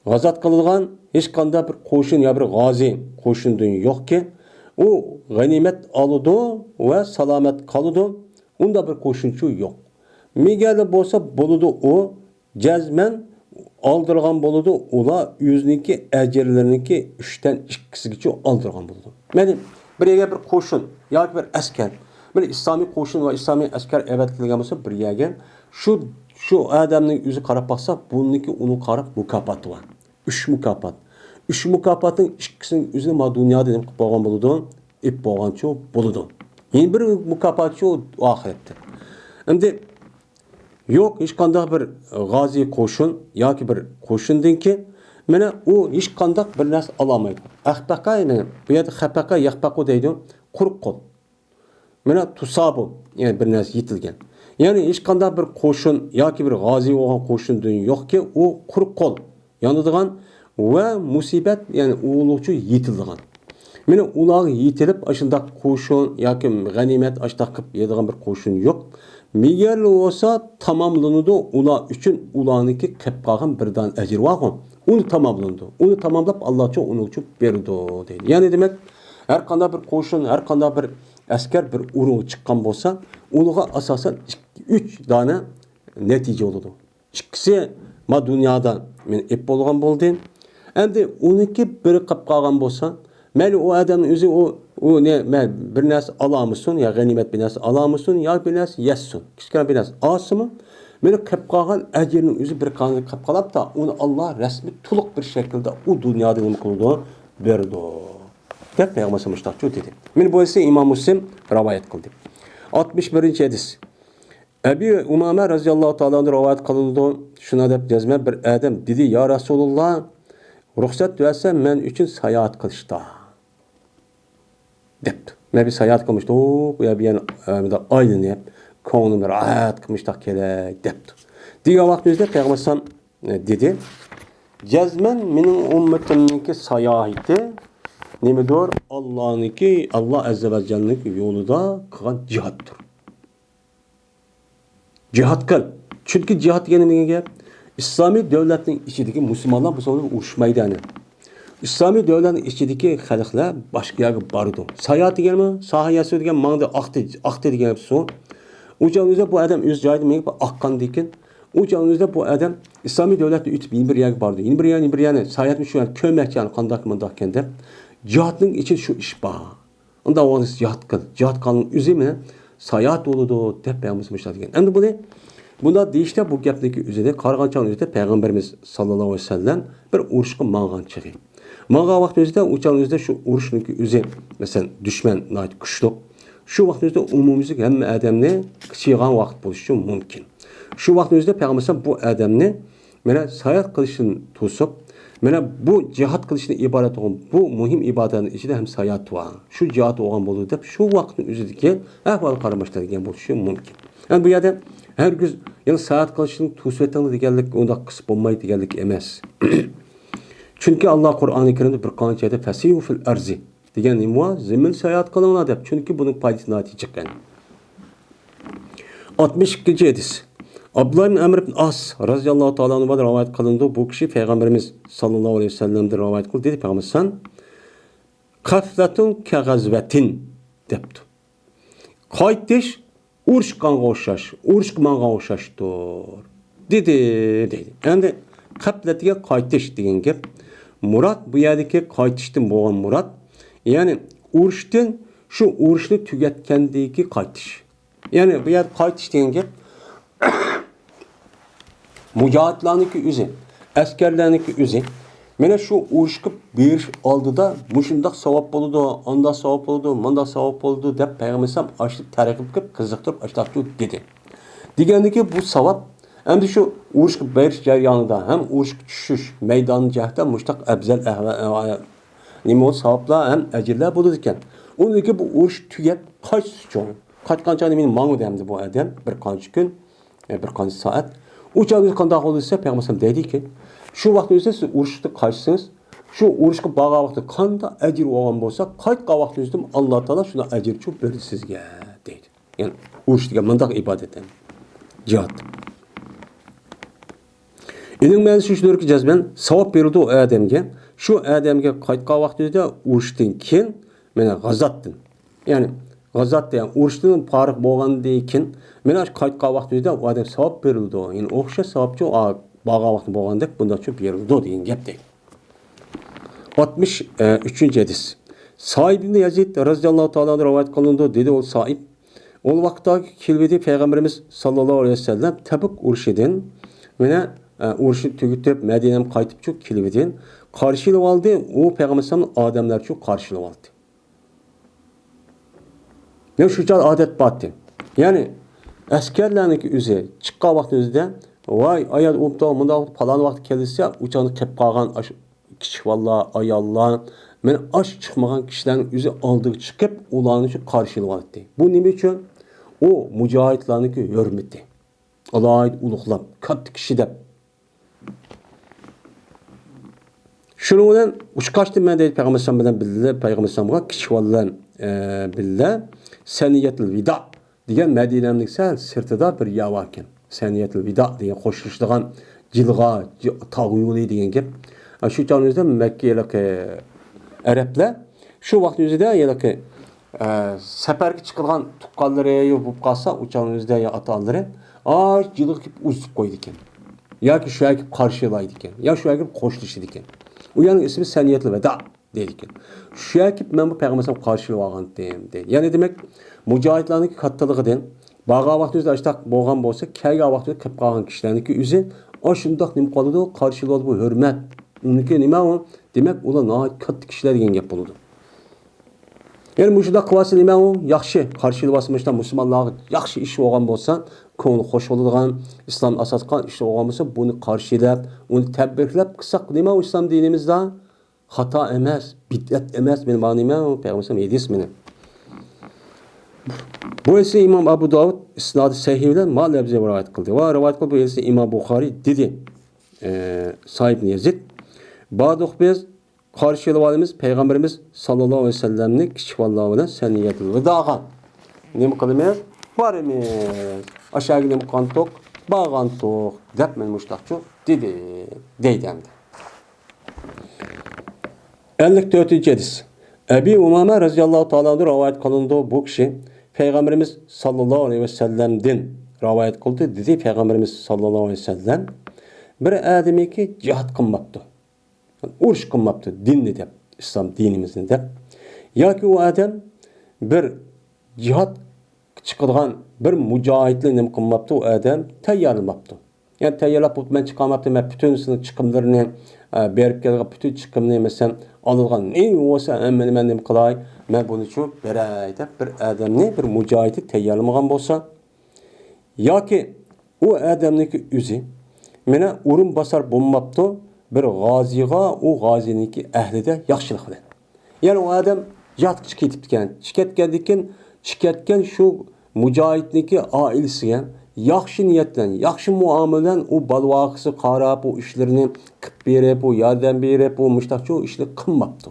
غازات قىلىدىغان ھېچقانداق بىر قوشۇن يا بىر غازى قوشۇندىن يوقكى، ئۇ غەنىيمەت ئالىدۇ ۋە سالامەت قالىدۇ. ئۇنداق بىر قوشۇنچۇ يوق. مىگەردە بولسا بولىدۇ، ئۇ جەزمەن ئالدۇرغان بولىدۇ. ئۇلار ئۆزىنىڭكى ئەجىرلىرىنىڭكى ئۈچتىن ئىككىسىگىچە ئالدۇرغان بولىدۇ. مەيلى، بىر يەرگە بىر قوشۇن ياكى بىر ئەسكەر، بىر ئىسلامىي قوشۇن ۋە ئىسلامىي ئەسكەر ئەۋەتىلگەن بولسا بىر يەرگە، شۇ، شۇ ئادەمنىڭ ئۆزى قاراپ باقسا، بۇنىڭكى ئۇنىڭغا قاراپ مۇكاپاتى بار. ئۈچ مۇكاپات. ئۈچ مۇكاپاتنىڭ ئىككىسىنىڭ ئۆزىنى ما دۇنيادا نېمە قىلىپ بولغان بولىدۇ؟ ئېلىپ بولغانچۇ بولىدۇ. يەنە بىر مۇكاپات شۇ ئاخىرەتتە. ئەمدى يوق ھېچقانداق بىر غازىي قوشۇن ياكى بىر قوشۇندىنكى، مانا ئۇ ھېچقانداق بىر نەرسە ئالالمايدۇ. ئەخپەقە، يەنى بۇ يەردە خەپەقە، يەخپەقۇ دەيدۇ، قۇرۇق قول. مانا تۇسابۇ، يەنى بىر نەرسە يېتىلگەن. يەنى ھېچقانداق بىر قوشۇن ياكى بىر غازىي بولغان قوشۇندىن يوقكى، ئۇ قۇرۇق قول يانىدىغان ۋە مۇسىبەت، يەنى ئۇلۇغچە يېتىلىدىغان. مانا ئۇلارغا يېتىلىپ، ئاشۇنداق قوشۇن ياكى غەنىيمەت ئاشتاق قىلىپ يەيدىغان بىر قوشۇن يوق. مىگەرلا بولسا تاماملىنىدۇ، ئۇلار ئۈچۈن ئۇلارنىڭكى قېلىپ قالغان بىر دانە ئەجرى بارغۇ. ئۇنى تاماملىنىدۇ. ئۇنى تاماملاپ، ئاللا ئۇنىڭ ئۈچۈن بېرىدۇ دەيدۇ. يەنى دېمەك، ھەر قانداق بىر قوشۇن، ھەر قانداق بىر ئەسكەر بىر ئۇرۇنغا چىققان بولسا، ئۇنىڭغا ئاساسەن ئىككى، ئۈچ دانە نەتىجە بولىدۇ. ئىككىسى ما دۇنيادا مېنى ئېپ بولغان بولدى. ئەمدى ئۇنىڭكى بىرى قېلىپ قالغان بولسا، مەيلى ئۇ ئادەمنىڭ ئۆزى ئۇ، ئۇ نېمە، بىر نەرسە ئالالمىسۇن، يا غەنىيمەت بىر نەرسە ئالالمىسۇن، يا بىر نەرسە يەتسۇن، كىچىككىنە بىر نەرسە ئالسىمۇ، مېنى قېلىپ قالغان ئەجرىنىڭ ئۆزى بىر قانچە قېلىپ قالاپتا، ئۇنى ئاللا رەسمىي تولۇق بىر شەكىلدە ئۇ دۇنيادا نېمە قىلىدۇ؟ بېرىدۇ، دەپ پەيغەمبەر مۇشۇنداقچۇ دېدى. مانا بۇ ھەدىسنى ئىمام مۇسلىم رىۋايەت قىلدى. ئاتمىش بىرىنچى ھەدىس. ئەبى ئۇمامە رەزىياللاھۇ تائالا ئەنھۇ رىۋايەت قىلىنىدۇ. شۇنداق دەپ جەزمەن بىر ئادەم دېدى، يا رەسۇلۇللا، رۇخسەت بەرسە مەن ئۈچۈن ساياھەت قىلىشتا، دەپتۇ. مەن بىر ساياھەت قىلمىشتۇق، بۇ يەر بۇ يەرنى، ئە، مۇنداق ئايلىنىپ، كۆڭلۈم راھەت قىلمىشتاق كېرەك، دەپتۇ. دېگەن ۋاقتىمىزدا پەيغەمبەر ئەلەيھىسسالام، ئە، دېدى، جەزمەن مېنىڭ ئۈممىتىمنىڭكى ساياھىتى نېمىدۇر؟ ئاللانىڭكى، ئاللا ئەززە ۋە جەللىنىڭكى يولىدا قىلغان جىھادتۇر. جىھاد قىل. چۈنكى جىھاد دېگەن نېمە دېگەن گەپ؟ ئىسلامىي دۆلەتنىڭ ئىچىدىكى مۇسۇلمانلار بۇ سوغدا ئۇرۇشمايدۇ ئەنە. ئىسلامىي دۆلەتنىڭ ئىچىدىكى خەلقلەر باشقا يەرگە بارىدۇ. ساياھەت دېگەنمۇ، ساھە ياسۇ دېگەن ماڭدى، ئاقتى، ئاقتى دېگەن گەپ سۇ. ئۇ چاغنىڭ ئۆزىدە بۇ ئادەم ئۆز جايىدا مېڭىپ ئاققاندىن كېيىن، ئۇ چاغنىڭ ئۆزىدە بۇ ئادەم ئىسلامىي دۆلەتتىن ئۆتۈپ يەنە بىر يەرگە بارىدۇ. يەنە بىر يەر، يەنە بىر يەرنى ساياھەتمۇ شۇ يەرنى كۆرمەكچى، يەنى قانداق، مۇنداق ئىكەن دەپ. جىھادنىڭ ئىچىدە شۇ ئىش بار. ئۇنداق بولغاندا جىھاد قىل. جىھاد قىلغاننىڭ ئۆزى مانا ساياھەت بولىدۇ، دەپ پەيغەمبىرىمىز مۇشۇنداق دېگەن. ئەمدى بۇنى، بۇنداق دېيىشتە بۇ گەپنىڭكى ئۆزىنى قارىغان چاغنىڭ ئۆزىدە پەيغەمبىرىمىز ساللاللاھۇ ئەلەيھى ۋەسەللەم بىر ئۇرۇشقا ماڭغان چېغى. ماڭغان ۋاقتى ئۆزىدە، ئۇ چاغنىڭ ئۆزىدە شۇ ئۇرۇشنىڭكى ئۆزى، مەسىلەن، دۈشمەن ناھايىتى كۈچلۈك. شۇ ۋاقىتنىڭ ئۆزىدە ئومۇميۈزلۈك ھەممە ئادەمنى قىچىغان ۋاقىت بولۇشى مۇمكىن. شۇ ۋاقىتنىڭ ئۆزىدە پەيغەمبەر ئەلەيھىسسالام بۇ ئادەمنى مانا ساياھەت قىلىشتىن توسۇپ، مانا بۇ جىھاد قىلىشتىن ئىبارەت بولغان بۇ مۇھىم ئىبادەتنىڭ ئىچىدە ھەم ساياھەت بار. شۇ جىھاد بولغان بولىدۇ دەپ شۇ ۋاقىتنىڭ ئۆزىدىكى ئەھۋالغا قارىماشتا دېگەن بولۇشى مۇمكىن. يەنى بۇ يەردە ھەرگىز يەنە ساياھەت قىلىشتىن توسۇۋېتىڭلار دېگەنلىك، ئۇنداق قىسىپ بولمايدۇ دېگەنلىك ئەمەس. چۈنكى ئاللا قۇرئانى كەرىمدە بىر قانچە يەردە فەسىھۇ فىل ئەرزى دېگەن نېمە بار؟ زېمىن ساياھەت قىلىڭلار دەپ. چۈنكى بۇنىڭ پايدىسى ناھايىتى جىق ئەنە. ئاتمىش ئىككىنچى ھەدىس. ئابدۇللا ئىبن ئەمر ئىبن ئاس رەزىياللاھۇ تائالا ئەنھۇدىن رىۋايەت قىلىنىدۇ. بۇ كىشى پەيغەمبىرىمىز ساللاللاھۇ ئەلەيھى ۋەسەللەمدىن رىۋايەت قىلدى. دېدى پەيغەمبەر سان، «قەفلەتۇن كەغەزۋەتىن» دەپتۇ. قايتىش ئۇرۇشقانغا ئوخشاش، ئۇرۇشقا ماڭغانغا ئوخشاشتۇر، دېدى، دېدى. ئەمدى قەپلەتكە قايتىش دېگەن گەپ. مۇراد بۇ يەردىكى قايتىشتىن بولغان مۇراد، يەنى ئۇرۇشتىن شۇ ئۇرۇشنى تۈگەتكەندىكى قايتىش. يەنى بۇ يەردە قايتىش دېگەن گەپ مۇجاھىدلارنىڭكى ئۆزى، ئەسكەرلەرنىڭكى ئۆزى، مانا شۇ ئۇرۇشقا بېرىش ئالدىدا مۇشۇنداق ساۋاب بولىدۇ، ئانداق ساۋاب بولىدۇ، مۇنداق ساۋاب بولىدۇ دەپ پەيغەمبەر ئەلەيھىسسالام ئاشۇ تەرغىب قىلىپ قىزىقتۇرۇپ ئاشۇنداقچۇ دېدى. دېگەندىكى بۇ ساۋاب ئەمدى شۇ ئۇرۇشقا بېرىش جەريانىدا ھەم ئۇرۇشقا چۈشۈش مەيدانى جەھەتتە مۇشۇنداق ئەۋزەل ئەھۋا-، نېمە بولسا ساۋابلار ھەم ئەجىرلەر بولىدىكەن. ئۇنىڭدىن كېيىن بۇ ئۇرۇش تۈگەپ قايتىش ئۈچۈن، قايتقان چاغدا مېنى ماڭغۇ دەمدى بۇ ئادەم بىر قانچە كۈن، ئە، بىر قانچە سائەت. ئۇ چاغدا قانداق بولدى دېسە، پەيغەمبەر ئەلەيھىسسالام دەيدىكى، شۇ ۋاقىت ئۆزى سىز ئۇرۇشقا قايتسىڭىز، شۇ ئۇرۇشقا بارغان ۋاقىتتا قانداق ئەجىر بولغان بولسا، قايتقان ۋاقىت ئۆزىدىن ئاللا تائالا شۇنداق ئەجىر چوپ بېرىدۇ سىزگە، دەيدۇ. يەنى ئۇرۇش دېگەن مۇنداق ئىبادەت، جىھاد. ئىنىڭ مەنىسى شۇدۇركى، جەزمەن ساۋاب بېرىلىدۇ ئۇ ئادەمگە. شۇ ئادەمگە قايتقان ۋاقتىدا ئۇرۇشتىن كېيىن، مانا غازاتتىن، يەنى غازات دېگەن ئۇرۇشتىن پارىغ بولغاندىن كېيىن، مانا شۇ قايتقان ۋاقتىدا ئۇ ئادەم ساۋاب بېرىلىدۇ. يەنى ئوخشاش ساۋابچۇ، ئا، بارغان ۋاقتى بولغاندەك بۇنداقچۇ بېرىلىدۇ دېگەن گەپتەك. ئاتمىش ئۈچىنچى ھەدىس. سائىب ئىبن يەزىد رەزىياللاھۇ تائالا ئەنھۇ رىۋايەت قىلىنىدۇ، دېدى ئۇ سائىب. ئۇ ۋاقىتتا كېلىۋىدى پەيغەمبىرىمىز ساللاللاھۇ ئەلەيھى ۋەسەللەم تەبۇك ئۇرۇشىدىن، مانا، ئە، ئۇرۇشنى تۈگىتىپ، مەدىنەگە قايتىپچۇ كېلىۋىدى. قارشى ئېلىۋالدى، ئۇ پەيغەمبەر ئەلەيھىسسالامنى ئادەملەرچۇ قارشى ئېلىۋالدى. مەن شۇ چاغ ئادەت بارتى. يەنى ئەسكەرلەرنىڭكى ئۆزى چىققان ۋاقتى ئۆزىدە، ۋاي، ئايال ئۇرۇپتۇ، مۇنداق پالان ۋاقىت كەلسە، ئۇ چاغدا قېلىپ قالغان ئاشۇ كىچىك بالىلار، ئاياللار، مانا ئاش چىقمىغان كىشىلەرنىڭ ئۆزى ئالدىغا چىقىپ، ئۇلارنى شۇ قارشى ئېلىۋالاتتى. بۇ نېمە ئۈچۈن؟ ئۇ مۇجاھىدلارنىڭكى ھۆرمىتى. ئالاھىدە ئۇلۇغلاپ، كاتتا كىشى دەپ. شۇنىڭ بىلەن ئۇچقاچتىم مەن دەيدۇ پەيغەمبەر ئەلەيھىسسالام بىلەن بىللە، پەيغەمبەر ئەلەيھىسسالامغا كىچىك بالىلار، ئە، بىللە سەنىيەتۇل ۋىدا دېگەن مەدىنەنىڭ سەل سىرتىدا بىر يەر باركەن. سەنىيەتۇل ۋىدا دېگەن خوشلىشىدىغان جىلغا، جى-، تاغ يولى دېگەن گەپ. ئە، شۇ چاغنىڭ ئۆزىدە مەككىلىك، ئە، ئەرەبلەر شۇ ۋاقىتنىڭ ئۆزىدە ھېلىقى، ئە، سەپەرگە چىقىدىغان تۇغقانلىرى بولۇپ قالسا، ئۇ چاغنىڭ ئۆزىدە يا ئاتا-ئانىلىرى ئاشۇ جىلغا كېلىپ ئۇزىتىپ قويىدىكەن. ياكى شۇ يەرگە كېلىپ قارشى ئالايدىكەن. يا شۇ يەرگە كېلىپ خوشلىشىدىكەن. ئۇ يەرنىڭ ئىسمى سەنىيەتۇل ۋىدا دەيدىكەن. شۇ يەرگە كېلىپ مەن بۇ پەيغەمبەر ئەلەيھىسسالامنى قارشى ئېلىۋالغانتىم دەيدۇ. يەنى دېمەك، مۇجاھىدلارنىڭكى كاتتىلىقىدىن، بارغان ۋاقتىمىزدا ئاشۇنداق بولغان بولسا، كەلگەن ۋاقتىدا قېلىپ قالغان كىشىلەرنىڭكى ئۆزى ئاشۇنداق نېمە قىلىدۇ، قارشى ئېلىۋالىدۇ، بۇ ھۆرمەت. ئۇنىڭكى نېمە ئۇ؟ دېمەك، ئۇلار ناھايىتى كاتتا كىشىلەر دېگەن گەپ بولىدۇ. يەنى مۇشۇنداق قىلىۋالسا نېمە ئۇ؟ ياخشى، قارشى ئېلىۋالسا مۇشۇنداق مۇسۇلمانلارغا ياخشى ئىش بولغان بولسا، كۆڭلى خوش بولىدىغان، ئىسلام ئاساس قىلغان ئىش بولغان بولسا، بۇنى قارشى ئېلىپ، ئۇنى تەبرىكلەپ قىلساق نېمە ئۇ ئىسلام دىنىمىزدا؟ خاتا ئەمەس، بىدئەت ئەمەس، مېنىڭ مانا نېمە، پەيغەمبەر ھەدىس مېنىڭ. بۇ ھەدىسنى ئىمام ئەبۇ داۋۇد ئىسنادى سەھىھ بىلەن ما لەپزى رىۋايەت قىلدى. ۋە رىۋايەت قىلىپ بۇ ھەدىسنى ئىمام بۇخارى دېدى. ئە، سائىب ئىبن يەزىد. باردۇق بىز، قارشى ئېلىۋالىمىز، پەيغەمبىرىمىز ساللاللاھۇ ئەلەيھى ۋەسەللەمنى كىچىك بالىلار بىلەن سەنىيەتۇل ۋىداغا. نېمە قىلىمىز؟ بارىمىز. ئاشۇ يەرگە نېمە قىلغانتۇق؟ بارغانتۇق، دەپ مەن مۇشۇنداقچۇ دېدى، دەيدۇ ئەمدى. ئەللىك تۆتىنچى ھەدىس. ئەبى ئۇمامە رەزىياللاھۇ تائالا ئەنھۇ رىۋايەت قىلىنىدۇ. بۇ كىشى پەيغەمبىرىمىز ساللاللاھۇ ئەلەيھى ۋەسەللەمدىن رىۋايەت قىلدى. دېدى پەيغەمبىرىمىز ساللاللاھۇ ئەلەيھى ۋەسەللەم، بىر ئادەمكى جىھاد قىلماپتۇ، ئۇرۇش قىلماپتۇ دىننى دەپ، ئىسلام دىنىمىزنى دەپ، ياكى ئۇ ئادەم بىر جىھاد چىقىدىغان بىر مۇجاھىدنى نېمە قىلماپتۇ، ئۇ ئادەم تەييارلىماپتۇ. يەنى تەييارلاپ بولۇپ مەن چىقارماپتىمەن، پۈتۈن سىزنىڭ چىقىملىرىنى، ئە، بېرىپ كېلىدىغان پۈتۈن چىقىمنى، مەسىلەن، ئالىدىغان نېمە بولسا ھەممىنى مەن نېمە قىلاي، مەن بۇنى شۇ بېرەي دەپ بىر ئادەمنى، بىر مۇجاھىدنى تەييارلىمىغان بولسا، ياكى ئۇ ئادەمنىڭكى ئۆزى مانا ئورۇنباسار بولماپتۇ بىر غازىيغا، ئۇ غازىينىڭكى ئەھلىدە ياخشىلىق بىلەن. يەنى ئۇ ئادەم جىھادقا چىقىپ كېتىپتىكەن. چىقىپ كەتكەندىن كېيىن، چىقىپ كەتكەن شۇ مۇجاھىدنىڭكى ئائىلىسىگە ياخشى نىيەت بىلەن، ياخشى مۇئامىلە بىلەن ئۇ بالا-ۋاقىسىغا قاراپ، ئۇ ئىشلىرىنى قىلىپ بېرىپ، ئۇ ياردەم بېرىپ، ئۇ مۇشتاقچۇ ئىشلىرى قىلماپتۇ.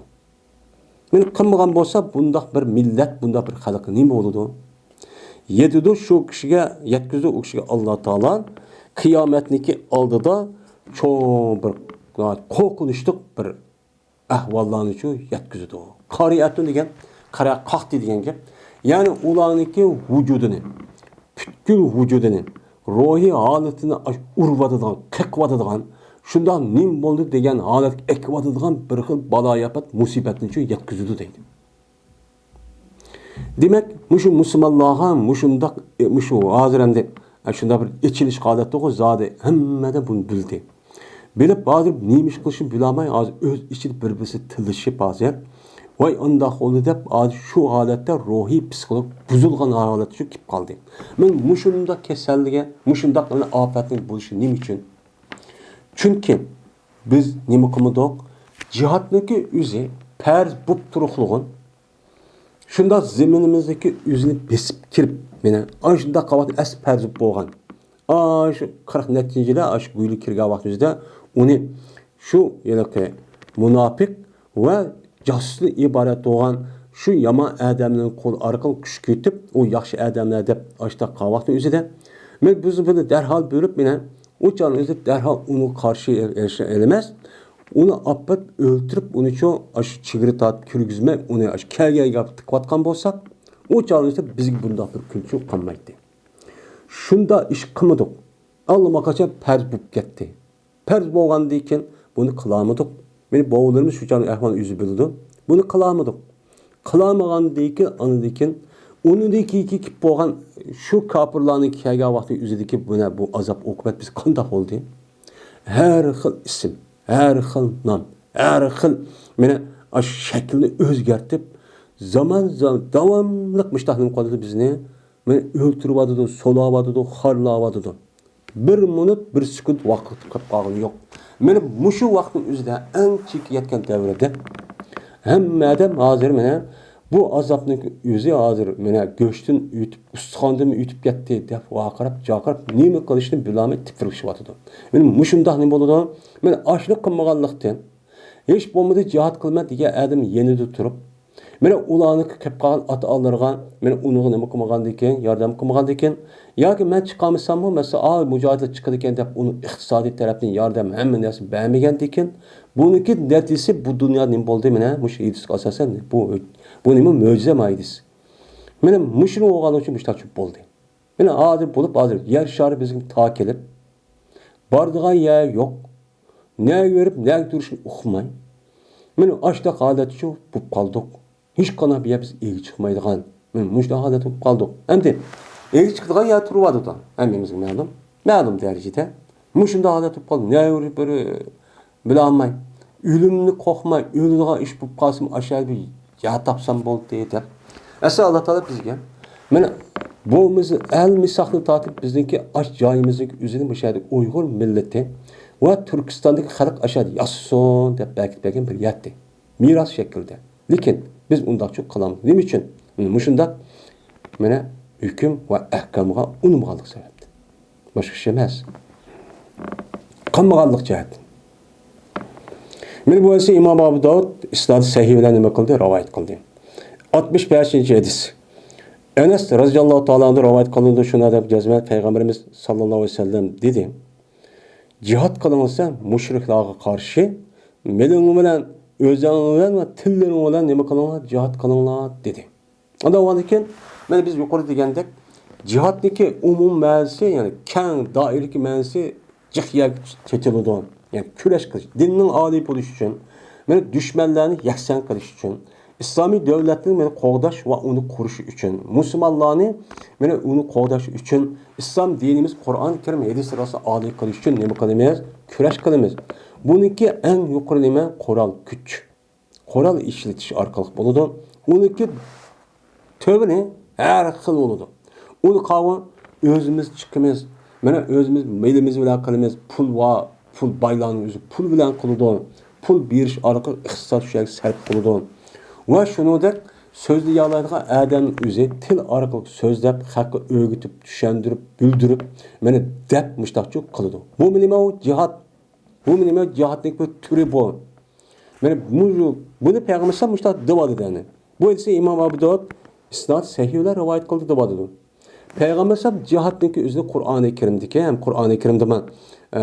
مانا قىلمىغان بولسا، بۇنداق بىر مىللەت، بۇنداق بىر خەلق نېمە بولىدۇ؟ يېتىدۇ شۇ كىشىگە، يەتكۈزىدۇ ئۇ كىشىگە ئاللا تائالا قىيامەتنىڭكى ئالدىدا چوڭ بىر، قورقۇنچلۇق بىر ئەھۋاللارنىچۇ يەتكۈزىدۇ. قارىئەتۇن دېگەن، قارا قاقتى دېگەن گەپ. يەنى ئۇلارنىڭكى ۋۇجۇدىنى، پۈتكۈل ۋۇجۇدىنى، روھىي ھالىتىنى ئۇرۇۋاتىدىغان، قېقىۋاتىدىغان، شۇنداق نېمە بولدى دېگەن ھالەتكە ئەكىۋاتىدىغان بىر خىل بالايىئاپەت، مۇسىبەتنىچۇ يەتكۈزىدۇ دەيدۇ. دېمەك، مۇشۇ مۇسۇلمانلارغا مۇشۇنداق، مۇشۇ ھازىر ئەمدى شۇنداق بىر ئېچىلىش ھالەتتىغۇ زادى ھەممە ئادەم بۇنى بىلدى. بىلىپ، ھازىر نېمە ئىش قىلىشنى بىلالماي، ھازىر ئۆز ئىچىدە بىر-بىرسى تىللىشىپ ھازىر، ۋاي ئانداق بولدى دەپ، ھازىر شۇ ھالەتتە روھىي پسىخولوگ بۇزۇلغان ھالەتتە شۇ كېلىپ قالدى. مەن مۇشۇنداق كېسەللىككە، مۇشۇنداق ئاپەتنىڭ بولۇشى نېمە ئۈچۈن؟ چۈنكى بىز نېمە قىلمىدۇق؟ جىھادنىڭكى ئۆزى پەرز بوپ تۇرۇقلۇغۇن، شۇنداق زېمىنىمىزدىكى ئۆزىنى بېسىپ كىرىپ، مانا ئاشۇنداق ۋاقىت ئەس پەرز بولغان. ئاشۇ قىرىق نەچچىنچى يىلى ئاشۇ بۇ يىل كىرگەن ۋاقتىمىزدا ئۇنى شۇ ھېلىقى مۇناپىق ۋە جاسۇستىن ئىبارەت بولغان شۇ يامان ئادەمنىڭ قولى ئارقىلىق كۈچ كېتىپ، ئۇ ياخشى ئادەملەر دەپ ئاشۇنداق قالغان ۋاقىتنىڭ ئۆزىدە، مەن بىز بۇنى دەرھال بۆلۈپ، مانا ئۇ چاغنىڭ ئۆزىدە دەرھال ئۇنىڭغا قارشى ئېلىش ئەمەس، ئۇنى ئاپىرىپ ئۆلتۈرۈپ، ئۇنى شۇ ئاشۇ چېگرا تارتىپ كىرگۈزمەي، ئۇنى ئاشۇ كەلگەن گەپكە تىقىۋاتقان بولساق، ئۇ چاغنىڭ ئۆزىدە بىزگە بۇنداق بىر كۈنچى قالمايتتى. شۇنداق ئىش قىلمىدۇق. ئاللىماقاچان پەرز بولۇپ كەتتى. پەرز بولغاندىن كېيىن بۇنى قىلالمىدۇق. مېنىڭ بوۋىلىرىمىز شۇ چاغنىڭ ئەھۋالىنى ئۆزى بىلىدۇ. بۇنى قىلالمىدۇق. قىلالمىغاندىن كېيىن، ئاندىن كېيىن ئۇنىڭدىن كېيىنكى كېلىپ بولغان شۇ كاپىرلارنىڭ كەلگەن ۋاقتى ئۆزىدىكى بۇ، بۇ ئازاب ئوقۇبەت بىز قانداق بولدى؟ ھەر خىل ئىسىم، ھەر خىل نام، ھەر خىل، مانا، ئاشۇ شەكىلنى ئۆزگەرتىپ، زامان، زامان داۋاملىق مۇشۇنداق نېمە قىلىۋاتىدۇ بىزنى؟ مانا ئۆلتۈرۈۋاتىدۇ، سولاۋاتىدۇ، خارلاۋاتىدۇ. بىر مىنۇت، بىر سېكۇنت ۋاقىت قېلىپ قالغىنى يوق. مانا مۇشۇ ۋاقىتنىڭ ئۆزىدە ئەڭ چېكىگە يەتكەن دەۋردە ھەممە ئادەم ھازىر مانا بۇ ئازابنىڭ ئۆزى ھازىر مانا گۆشتىن ئۆتۈپ، ئۇستىخاندىنمۇ ئۆتۈپ كەتتى دەپ ۋارقىراپ، جارقىراپ، نېمە قىلىشنى بىلەلمەي تىپىرلىشىۋاتىدۇ. مانا مۇشۇنداق نېمە بولىدۇ؟ مانا ئاشۇنى قىلمىغانلىقتىن، ھېچ بولمىدى جىھاد قىلىمەن دېگەن ئادەم يېنىدا تۇرۇپ، مانا ئۇلارنىڭ قېلىپ قالغان ئاتا-ئانىلىرىغا، مانا ئۇنىڭغا نېمە قىلمىغاندىكىن، ياردەم قىلمىغاندىكىن، ياكى مەن چىقالمىساممۇ، مەسىلەن، ئا، مۇجاھىدلار چىقىدىكەن دەپ ئۇنىڭ ئىقتىسادىي تەرەپتىن ياردەم، ھەممە نەرسە بەرمىگەندىكىن، بۇنىڭكى نەتىجىسى بۇ دۇنيادا نېمە بولدى؟ مانا مۇشۇ ھەدىسكە ئاساسەن، بۇ، بۇ نېمە؟ مۆجىزە ما ھەدىس. مانا مۇشۇنى بولغان ئۈچۈن مۇشۇنداق بولدى. مانا ھازىر بولۇپ، ھازىر يەر شارى بىزگە تار كېلىپ، بارىدىغان يەر يوق. نەگە بېرىپ، نەگە تۇرۇشنى ئۇقماي، مانا ئاشۇنداق ھالەتتە شۇ بولۇپ قالدۇق. ھېچقانداق بىر يەر بىز ئىگە چىقمايدىغان، مانا مۇشۇنداق ھالەتتە بولۇپ قالدۇق. ئەمدى ئىگە چىقىدىغان يەر تۇرۇۋاتىدۇ، ھەممىمىزگە مەلۇم، مەلۇم دەرىجىدە. مۇشۇنداق ھالەتتە بولۇپ قالدۇق. نەگە بېرىپ بىر بىلەلمەي، ئۆلۈمنى قورقماي، ئۆلىدىغان ئىش بولۇپ قالسىمۇ، ئاشۇ يەردە بىر يەر تاپسام بولدى دەپ. ئەسلى ئاللا تائالا بىزگە، مانا، بوۋىمىز ئەل مىساقنى تارتىپ، بىزنىڭكى ئاش جايىمىزنىڭ ئۆزىنى مۇشۇ يەردە ئۇيغۇر مىللىتى ۋە تۈركىستاندىكى خەلق ئاشۇ يەردە ياشىسۇن دەپ بەركىتىپ بەرگەن بىر يەتتى. مىراس شەكلىدە. لېكىن بىز ئۇنداقچۇ قىلالمىدۇق. نېمە ئۈچۈن؟ مۇشۇنداق، مانا، ھۆكۈم ۋە ئەھكامغا ئۇنىمىغانلىق سەۋەبتىن. باشقا ئىش ئەمەس. قىلمىغانلىق جەھەت. مانا بۇ ھەدىسنى ئىمام ئابۇ داۋۇد ئىسنادى سەھىھ بىلەن نېمە قىلدى؟ رىۋايەت قىلدى. ئاتمىش بەشىنچى ھەدىس. ئەنەس رەزىياللاھۇ تائالا ئەنھۇدىن رىۋايەت قىلىنىدۇ، شۇنداق دەپ جەزمەن پەيغەمبىرىمىز ساللاللاھۇ ئەلەيھى ۋەسەللەم دېدى: جىھاد قىلىڭ دېسە، مۇشرىكلارغا قارشى مېلىڭ بىلەن، ئۆزۈڭ بىلەن ۋە تىللىرىڭ بىلەن نېمە قىلىڭلار؟ جىھاد قىلىڭلار، دېدى. ئاندىن كېيىن، مانا بىز يۇقىرىدا دېگەندەك، جىھادنىڭكى ئومۇمىي مەنىسى، يەنى كەڭ دائىرىدىكى مەنىسى جىق يەرگە چېچىلىدۇ. يەنى كۈرەش قىلىش، دىننىڭ ئالىي بولۇشى ئۈچۈن، مانا دۈشمەنلەرنى يەكسان قىلىش ئۈچۈن، ئىسلامىي دۆلەتنى مانا قوغداش ۋە ئۇنى قۇرۇش ئۈچۈن، مۇسۇلمانلارنى مانا ئۇنى قوغداش ئۈچۈن، ئىسلام دىنىمىز، قۇرئان كەرىم، ھەدىس راسا ئالىي قىلىش ئۈچۈن نېمە قىلىمىز؟ كۈرەش قىلىمىز. بۇنىڭكى ئەڭ يۇقىرى نېمە؟ قورال، كۈچ. قورال ئىشلىتىش ئارقىلىق بولىدۇ. ئۇنىڭكى تۆۋىنى ھەر خىل بولىدۇ. ئۇنى قاۋۇ ئۆزىمىز چىقىمىز. مانا ئۆزىمىز مېلىمىز بىلەن قىلىمىز. پۇل ۋا، پۇل بايلارنىڭ ئۆزى پۇل بىلەن قىلىدۇ. پۇل بېرىش ئارقىلىق ئىقتىساد شۇ يەرگە سەرپ قىلىدۇ. ۋە شۇنىڭدەك سۆزلىيالايدىغان ئادەم ئۆزى تىل ئارقىلىق سۆزلەپ، خەققە ئۆگىتىپ، چۈشەندۈرۈپ، بىلدۈرۈپ، مانا دەپ مۇشتاقچۇ قىلىدۇ. بۇ نېمە؟ ئۇ جىھاد. بۇ نېمە؟ جىھادنىڭ بىر تۈرى بۇ. مانا مۇشۇ، بۇنى پەيغەمبەر مۇشۇنداق دەۋاتىدۇ، يەنى. بۇ ھەدىسنى ئىمام ئابۇ داۋۇد ئىسناد سەھىھ بىلەن رىۋايەت قىلدى دەۋاتىدۇ. پەيغەمبەر ئەلەيھىسسالام جىھادنىڭكى ئۆزىنى قۇرئانى كەرىمدىكى، ھەم قۇرئانى كەرىمدە مانا، ئە،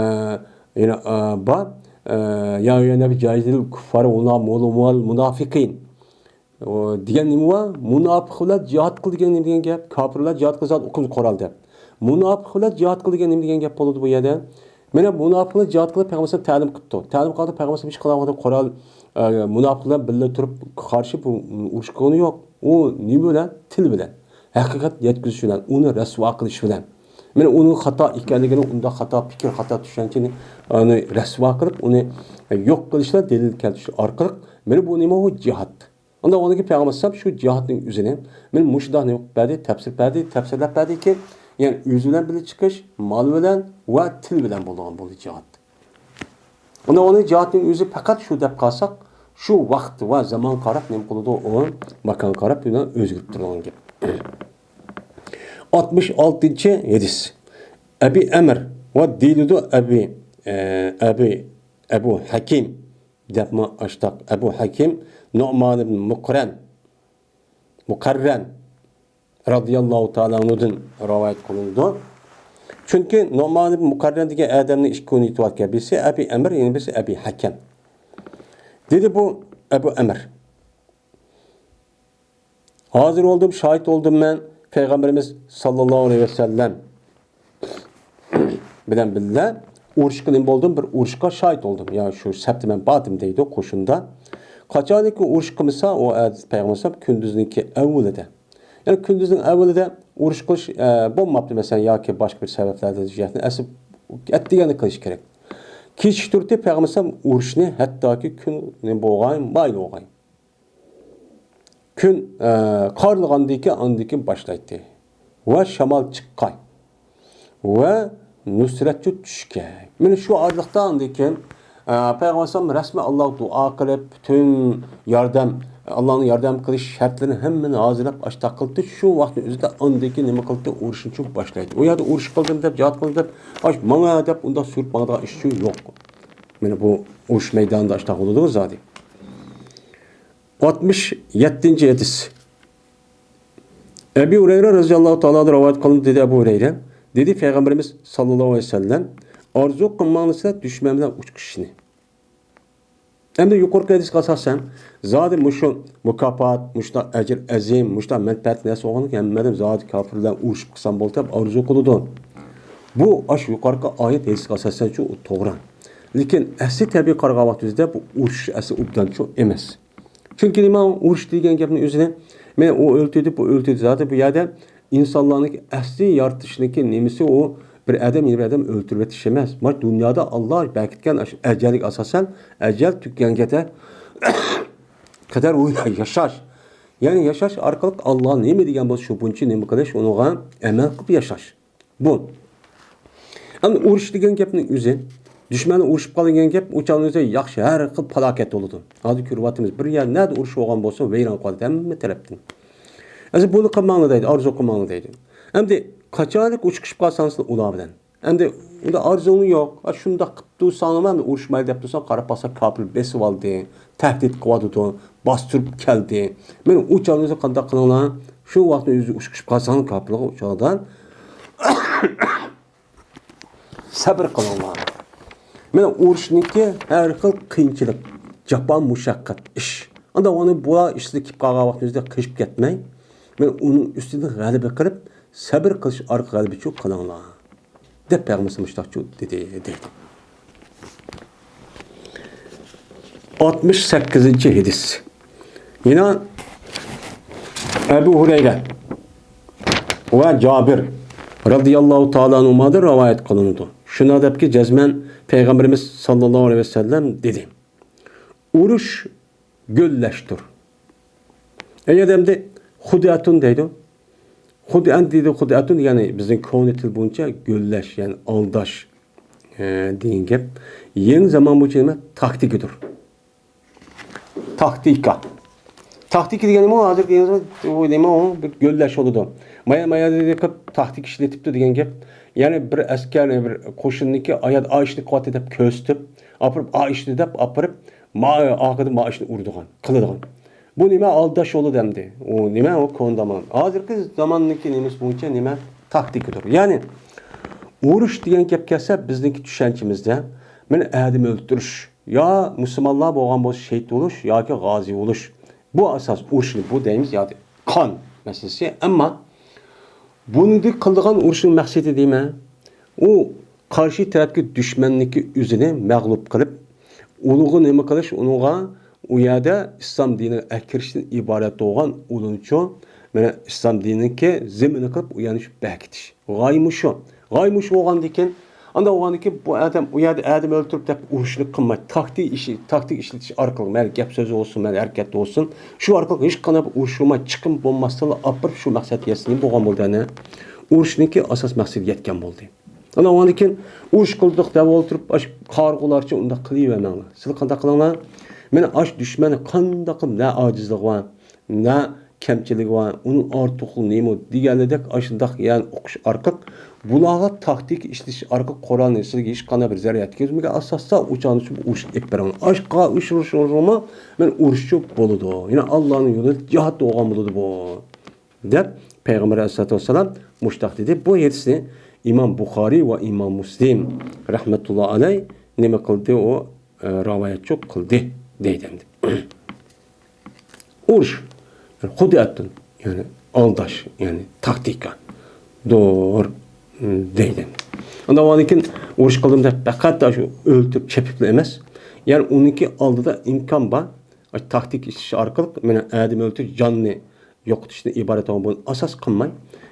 يەنە، ئە، بار. ئە، يا ئەييۇھەن نەبىييۇ جاھىدىل كۇففارە ۋەل مۇنافىقىن. ئۇ دېگەن نېمە بار؟ مۇناپىق بىلەن جىھاد قىل دېگەن نېمە دېگەن گەپ؟ كاپىر بىلەن جىھاد قىل، زادى ئوقۇمىز قورال دەپ. مۇناپىق بىلەن جىھاد قىل دېگەن نېمە دېگەن گەپ بولىدۇ بۇ يەردە؟ مانا مۇناپىق بىلەن جىھاد قىلىپ پەيغەمبەر تەلىم قىپتۇ. تەلىم قىلغاندا پەيغەمبەر ھېچ قانداق ۋاقىتتا قورال، ئە، مۇناپىق بىلەن بىللە تۇرۇپ قارشى بۇ، ئۇرۇش قىلغىنى يوق. ئۇ نېمە بىلەن؟ تىل بىلەن. ھەقىقەت يەتكۈزۈش بىلەن، ئۇنى رەسۋا قىلىش بىلەن. مانا ئۇنىڭ خاتا ئىكەنلىكىنى، ئۇنداق خاتا پىكىر، خاتا چۈشەنچىنى، ئۇنى رەسۋا قىلىپ، ئۇنى يوق قىلىش بىلەن دەلىل كەلتۈرۈش ئارقىلىق، مانا بۇ نېمە؟ ئۇ جىھاد. ئۇنداق بولغاندىن كېيىن پەيغەمبەر ئەلەيھىسسالام شۇ جىھادنىڭ ئۆزىنى، مانا مۇشۇنداق نېمە قىلىپ بەردى، تەپسىر بەردى، تەپسىرلەپ بەردىكى، يەنى ئۆزى بىلەن بىللە چىقىش، مال بىلەن ۋە تىل بىلەن بولىدىغان بولدى جىھاد. ئۇنى، ئۇنى جىھادنىڭ ئۆزى پەقەت شۇ دەپ قالساق، شۇ ۋاقىت ۋە زامانغا قاراپ نېمە قىلىدۇ، ئۇ ماكانغا قاراپ بىردەم ئۆزگىرىپ تۇرىدىغان گەپ. ئاتمىش ئالتىنچى ھەدىس. ئەبى ئەمر ۋە دېيىلىدۇ ئەبى، ئە، ئەبى، ئەبۇ ھەكىم دەپمۇ ئاشتاق. ئەبۇ ھەكىم نۇئمان ئىبن مۇقرەن، مۇقەررەن رەزىياللاھۇ تائالا ئەنھۇدىن رىۋايەت قىلىنىدۇ. چۈنكى نۇئمان ئىبن مۇقەررەن دېگەن ئادەمنىڭ ئىككى كۇنيىتى باركەن. بىرسى ئەبى ئەمر، يەنە بىرسى ئەبى ھەكەم. دېدى بۇ ئەبۇ ئەمر. ھازىر بولدۇم، شاھىت بولدۇم مەن پەيغەمبىرىمىز ساللاللاھۇ ئەلەيھى ۋەسەللەم بىلەن بىللە ئۇرۇشقا نېمە بولدۇم؟ بىر ئۇرۇشقا شاھىت بولدۇم. يا شۇ سەپتە مەن باردىم دەيدۇ قوشۇندا. قاچانكى ئۇرۇش قىلمىسا، ئۇ ئەتىسى پەيغەمبەر ئەلەيھىسسالام كۈندۈزنىڭكى ئەۋۋىلىدە. يەنى كۈندۈزنىڭ ئەۋۋىلىدە ئۇرۇش قىلىش، ئە، بولماپتۇ، مەسىلەن، ياكى باشقا بىر سەۋەبلەردىن جەھەتتىن ئەتىسى ئەتىگەندە قىلىش كېرەك. كېچىكتۈردى پەيغەمبەر ئەلەيھىسسالام ئۇرۇشنى، ھەتتاكى كۈن نېمە بولغاي، مايىل بولغاي. كۈن، ئە، قارلىغاندىن كېيىن ئاندىن كېيىن باشلايتتى. ۋە شامال چىققاي. ۋە نۇسرەتچۇ چۈشكەي. مانا شۇ ئارىلىقتا ئاندىن كېيىن، ئە، پەيغەمبەر ئەلەيھىسسالام رەسمىي ئاللاغا دۇئا قىلىپ، پۈتۈن ياردەم، ئاللانىڭ ياردەم قىلىش شەرتلىرىنى ھەممىنى ھازىرلاپ ئاشتاق قىلىپتۇ. شۇ ۋاقىتنىڭ ئۆزىدە ئاندىن كېيىن نېمە قىلىپتۇ؟ ئۇرۇشنى چۈ باشلايتتى. ئۇ يەردە ئۇرۇش قىلدىم دەپ، جىھاد قىلدىم دەپ، ئاش ماڭا دەپ ئۇنداق سۈرۈپ ماڭىدىغان ئىش ئۈچۈن يوق. مانا بۇ ئۇرۇش مەيدانىدا ئاشتاق بولىدۇ زادى. ئاتمىش يەتتىنچى ھەدىس. ئەبى ھۇرەيرە رەزىياللاھۇ تائالا ئەنھۇدىن رىۋايەت قىلىندى، دېدى ئەبۇ ھۇرەيرە. دېدى پەيغەمبىرىمىز ساللاللاھۇ ئەلەيھى ۋەسەللەم، ئارزۇ قىلماڭلار سىلەر دۈشمەن بىلەن ئۇچۇشۇشنى. ئەمدى يۇقىرىقى ھەدىسكە ئاساسەن، زادى مۇشۇ مۇكاپات، مۇشۇنداق ئەجىر ئەزىم، مۇشۇنداق مەنپەئەتلىك نەرسە بولغاندىكىن، ھەممە ئادەم زادى كاپىر بىلەن ئۇرۇشۇپ قىلسام بولدى دەپ ئارزۇ قىلىدۇ. بۇ ئاشۇ يۇقىرىقى ئايەت ھەدىسكە ئاساسەن شۇ توغرا. لېكىن ئەسلى تەبىئىي قارىغان ۋاقتىمىزدا بۇ ئۇرۇشۇش ئەسلى ئوبدانچۇ ئەمەس. چۈنكى نېمە، ئۇرۇش دېگەن گەپنىڭ ئۆزىنى، مەن ئۇ ئۆلتۈردى، بۇ ئۆلتۈردى، زادى بۇ يەردە ئىنسانلارنىڭكى ئەسلى يارىتىشنىڭكى نېمىسى ئۇ بىر ئادەم يەنە بىر ئادەم ئۆلتۈرۈۋېتىش ئەمەس. مانا دۇنيادا ئاللا بەكىتكەن ئاشۇ ئەجەلگە ئاساسەن، ئەجەل تۈگىگەنگە قەدەر ئۇ ياشاش. يەنى ياشاش ئارقىلىق ئاللا نېمە دېگەن بولسا شۇ بويىچە نېمە قىلىش، ئۇنىڭغا ئەمەل قىلىپ ياشاش. بۇ. ئەمدى ئۇرۇش دېگەن گەپنىڭ ئۆزى، دۈشمەن ئۇرۇشۇپ قالغان گەپ، ئۇ چاغنىڭ ئۆزى ياخشى، ھەر خىل پالاكەت بولىدۇ. ھازىر كۆرۈۋاتىمىز، بىر يەر نەدە ئۇرۇش بولغان بولسا، ۋەيران قىلىدۇ ھەممە تەرەپتىن. ئەمدى بۇنى قىلماڭلار دەيدۇ، ئارزۇ قىلماڭلار دەيدۇ. ئەمدى قاچانلىك ئۇچۇشۇپ قالساڭ سىلەر ئۇلار بىلەن. ئەمدى ئۇندا ئارزۇڭ يوق، ئا، شۇنداق قىپ تۇرساڭلارمۇ، ئەمدى ئۇرۇشمايلى دەپ تۇرساڭ، قاراپ قالسا كاپىر بېسىۋالدى، تەھدىت قىلىۋاتىدۇ، باستۇرۇپ كەلدى. مانا ئۇ چاغدا قانداق قىلىڭلار؟ شۇ ۋاقىتتا ئۆزى ئۇچۇشۇپ قالساڭ كاپىرلىققا ئۇ چاغدا سەبر قىلىڭلار. مانا ئۇرۇشنىڭكى ھەر خىل قىيىنچىلىق، جاپا مۇشەققەت ئىش. ئاندا ئۇنى بۇلار ئىشلىرى كېلىپ قالغان ۋاقتىڭىزدا قېچىپ كەتمەي، مانا ئۇنىڭ ئۈستىدىن غەلىبە قىلىپ، سەبر قىلىش ئارقىلىق غەلىبىچۇ قىلىڭلار. دەپ پەيغەمبىرىمىز مۇشتاقچۇ دېدى، دەيدۇ. ئاتمىش سەككىزىنچى ھەدىس. يەنە ئەبۇ ھۇرەيرە ۋە جابىر رەزىياللاھۇ تائالا ئەنھۇمادىن رىۋايەت قىلىنىدۇ. شۇنداق دەپكى، جەزمەن پەيغەمبىرىمىز ساللاللاھۇ ئەلەيھى ۋەسەللەم دېدى. ئۇرۇش گۆللەشتۇر. ئەگەر ئەمدى خۇدئەتۇن دەيدۇ. خۇدئەن دېدى، خۇدئەتۇن، يەنى بىزنىڭ كونا تىل بويىچە گۆللەش، يەنى ئالداش، ئە، دېگەن گەپ. يېڭى زامان بويىچە نېمە؟ تاكتىكىدۇر. تاكتىكا. تاكتىكا دېگەن نېمە؟ ھازىرقى يېڭى زامان، ئۇ نېمە ئۇ؟ بىر گۆللەش بولىدۇ. مايا، مايا دېدى قىلىپ تاكتىكا ئىشلىتىپتۇ دېگەن گەپ. يەنى بىر ئەسكەر، بىر قوشۇننىڭكى ئايال ئا ئىشنى قىلىۋاتىدۇ دەپ كۆرسىتىپ، ئاپىرىپ، ئا ئىشنى دەپ ئاپىرىپ، ما-، ئارقىدىن ما ئىشنى ئۇرىدىغان، قىلىدىغان. بۇ نېمە؟ ئالداش يولى ئەمدى. ئۇ نېمە؟ ئۇ كونا زامان. ھازىرقى زاماننىڭكى نېمىسى بويىچە نېمە؟ تاكتىكىدۇر. يەنى ئۇرۇش دېگەن گەپ كەلسە، بىزنىڭكى چۈشەنچىمىزدە مانا ئادەم ئۆلتۈرۈش، يا مۇسۇلمانلار بولغان بولسا شېھىت بولۇش ياكى غازى بولۇش. بۇ ئاساس ئۇرۇشنى بۇ دەيمىز ياكى قان مەسىلىسى. ئەمما بۇنى قىلىدىغان ئۇرۇشنىڭ مەقسىتى دەيمەن، ئۇ قارشى تەرەپكە دۈشمەننىڭكى ئۆزىنى مەغلۇپ قىلىپ، ئۇلىغا نېمە قىلىش، ئۇنىڭغا ئۇ يەردە ئىسلام دىنىغا ئەكىرىشتىن ئىبارەت بولغان ئۇلىنىچۇ، مانا ئىسلام دىنىنىڭكى زېمىنى قىلىپ، ئۇ يەرنى شۇ بەكىتىش. غايە مۇشۇ. غايە مۇشۇ بولغاندىكىن، ئاندا بولغاندىكىن بۇ ئادەم ئۇ يەردە ئادەم ئۆلتۈرۈپ دەپ ئۇرۇشنى قىلماي، تاكتىك ئىشى، تاكتىك ئىشلىتىش ئارقىلىق، مەيلى گەپ سۆزى بولسۇن، مەيلى ھەرىكەت بولسۇن، شۇ ئارقىلىق ھېچقانداق بىر ئۇرۇشماي، چىقىم بولماستىنلا ئاپىرىپ شۇ مەقسەتكە يەتسىمۇ بولغان بولىدۇ. ئەنە ئۇرۇشنىڭكى ئاساس مەقسىتىگە يەتكەن بولدى. ئانا ئۇنىڭدىن كېيىن ئۇرۇش قىلدۇق دەپ ئولتۇرۇپ، ئاش قارىغۇلارچە ئۇنداق قىلىۋەرمەڭلار. سىلەر قانداق قىلىڭلار؟ مانا ئاش دۈشمەننى قانداق قىلىپ، نە ئاجىزلىقى بار، نە كەمچىلىكى بار، ئۇنىڭ ئارتۇقلۇقى نېمە دېگەنىدەك ئاشۇنداق يەنى ئوقۇش ئارقىلىق، بۇلارغا تاكتىكا ئىشلىتىش ئارقىلىق قورالنى سىلىگە ھېچقانداق بىر زەرەر يەتكۈزمىگەن ئاساستا ئۇ چاغنى شۇ ئۇرۇشقا ئېلىپ بېرىڭ. ئاشقا ئۇرۇشۇشۇڭلارمۇ مەن ئۇرۇشچۇ بولىدۇ. يەنى ئاللانىڭ يولىدا جىھاد بولغان بولىدۇ بۇ. دەپ پەيغەمبەر ئەلەيھىسسالاتۇ ۋەسسالام مۇشۇنداق دېدى. بۇ ھەدىسنى ئىمام بۇخارىي ۋە ئىمام مۇسلىم رەھمەتۇللا ئەلەي نېمە قىلدى؟ ئۇ، ئە، راۋايەتچۇ قىلدى دەيدۇ ئەمدى. ئۇرۇش، يەنى خۇدئەتتىن، يەنى ئالداش، يەنى تاكتىكا دۇر، دەيدۇ ئەمدى. ئاندىن كېيىن ئۇرۇش قىلدىم دەپ پەقەت شۇ ئۆلتۈرۈپ چېپىپلا ئەمەس، يەنى ئۇنىڭكى ئالدىدا ئىمكان بار، تاكتىكا ئىشلىتىش ئارقىلىق مانا ئادەم ئۆلتۈرۈش، جاننى يوقىتىشتىن ئىبارەت بولغان بۇنى ئاساس قىلماي،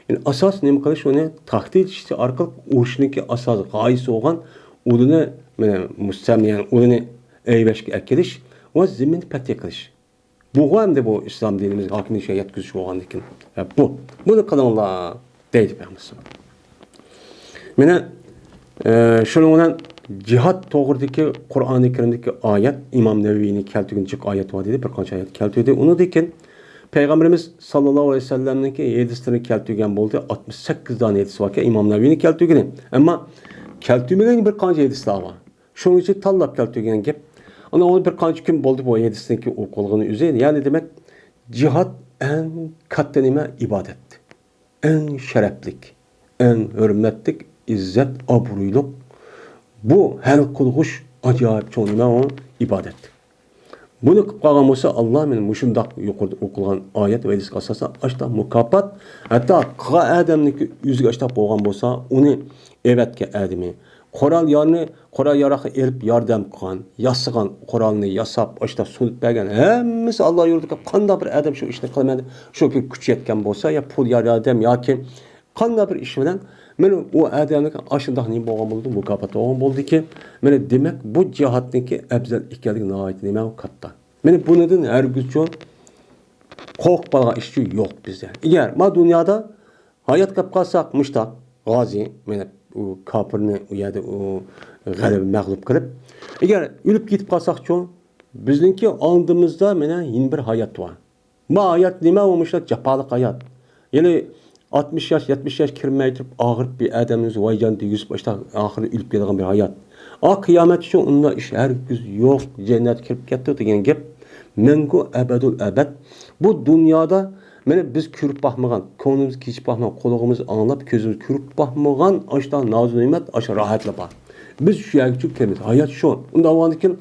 يەنى ئاساس نېمە قىلىش، ئۇنى تاكتىك ئىشلىتىش ئارقىلىق ئۇرۇشنىڭكى ئاساسىي غايىسى بولغان ئۇلىنى، مانا مۇستەملە، يەنى ئۇلىنى ئەيۋەشكە ئەكېلىش ۋە زېمىننى پەتھىي قىلىش. بۇغۇ ئەمدى بۇ ئىسلام دىنىمىز ھاكىمىيەتكە يەتكۈزۈش بولغاندىكىن، ھە، بۇ، بۇنى قىلىڭلار دەيدۇ پەيغەمبىرىمىز. مانا، ئە، شۇنىڭ بىلەن جىھاد توغرىدىكى قۇرئانى كەرىمدىكى ئايەت، ئىمام نەۋەۋىنىڭ كەلتۈرگەن جىق ئايەت بار دېدى، بىر قانچە ئايەت كەلتۈردى. ئۇنىڭدىن كېيىن پەيغەمبىرىمىز ساللاللاھۇ ئەلەيھى ۋەسەللەمنىڭكى ھەدىسلىرىنى كەلتۈرگەن بولدى، ئاتمىش سەككىز دانە ھەدىس باركەن، ئىمام نەۋەۋىنىڭ كەلتۈرگىنى. ئەمما كەلتۈرمىگەن بىر قانچە ھەدىسلەر بار. شۇنىڭ ئۈچۈن تاللاپ كەلتۈرگەن گەپ. ئانا ئۇنى بىر قانچە كۈن بولدى بۇ ھەدىسنىڭكى ئوقۇلغىنى ئۆزى. يەنى دېمەك، جىھاد ئەڭ كاتتا نېمە؟ ئىبادەت. ئەڭ شەرەپلىك، ئەڭ ھۆرمەتلىك، ئىززەت، ئابرۇيلۇق، بۇ ھەل قىلغۇچ ئاجايىپ چوڭ نېمە ئۇ؟ ئىبادەت. بۇنى قىلىپ قالغان بولسا، ئاللا مېنى مۇشۇنداق يۇقىرىدا ئوقۇلغان ئايەت ۋە ھەدىسكە ئاساسەن ئاشۇنداق مۇكاپات، ھەتتا قىلغان ئادەمنىڭكى ئۆزىگە ئاشۇنداق بولغان بولسا، ئۇنى ئەۋەتكەن ئادىمى، قورال يارنى، قورال ياراقنى ئېلىپ ياردەم قىلغان، ياسىغان، قورالنى ياساپ، ئاشۇنداق سۇنۇپ بەرگەن، ھەممىسى ئاللا يولىدىكى قانداق بىر ئادەم شۇ ئىشنى قىلىمەن دەپ شۇ كۈچ يەتكەن بولسا، يا پۇل ياردەم ياكى قانداق بىر ئىش بىلەن، مانا ئۇ ئادەمنىڭ ئاشۇنداق نېمە بولغان بولىدۇ، مۇكاپات بولغان بولدىكى، مانا دېمەك، بۇ جىھادنىڭكى ئەپزەل ئىكەنلىكى ناھايىتى نېمە، كاتتا. مانا بۇنىڭدىن ھەرگىزچۇ قورقۇپ قالغان ئىشچۇ يوق بىزدە. ئەگەر ما دۇنيادا ھايات قېلىپ قالساق، مۇشتاق غازى، مانا ئۇ كاپىرنى ئۇ يەردە ئۇ غەلىبە مەغلۇپ قىلىپ، ئەگەر ئۆلۈپ كېتىپ قالساقچۇ، بىزنىڭكى ئالدىمىزدا مانا يەنە بىر ھايات بار. ما ھايات نېمە؟ ئۇ مۇشۇنداق جاپالىق ھايات. يەنى ئاتمىش ياش، يەتمىش ياش كىرمەي تۇرۇپ، ئاغرىپ بىر ئادەمنى ۋايجان دېگۈزۈپ، ئاشۇنداق ئاخىرى ئۆلۈپ كېتىدىغان بىر ھايات. ئا قىيامەت ئۈچۈن ئۇنداق ئىش ھەرگىز يوق، جەننەتكە كىرىپ كەتتۇق دېگەن گەپ مەڭگۈ ئەبەدۇل ئەبەد. بۇ دۇنيادا مانا بىز كۆرۈپ باقمىغان، كۆڭلىمىز كېچىپ باقمىغان، قۇلىقىمىز ئاڭلاپ، كۆزىمىز كۆرۈپ باقمىغان ئاشۇنداق نازۇ نېمەت، ئاشۇ راھەتلەر بار. بىز شۇ يەرگىچۇ كىرىمىز. ھايات شۇ. ئۇنداق بولغاندىكىن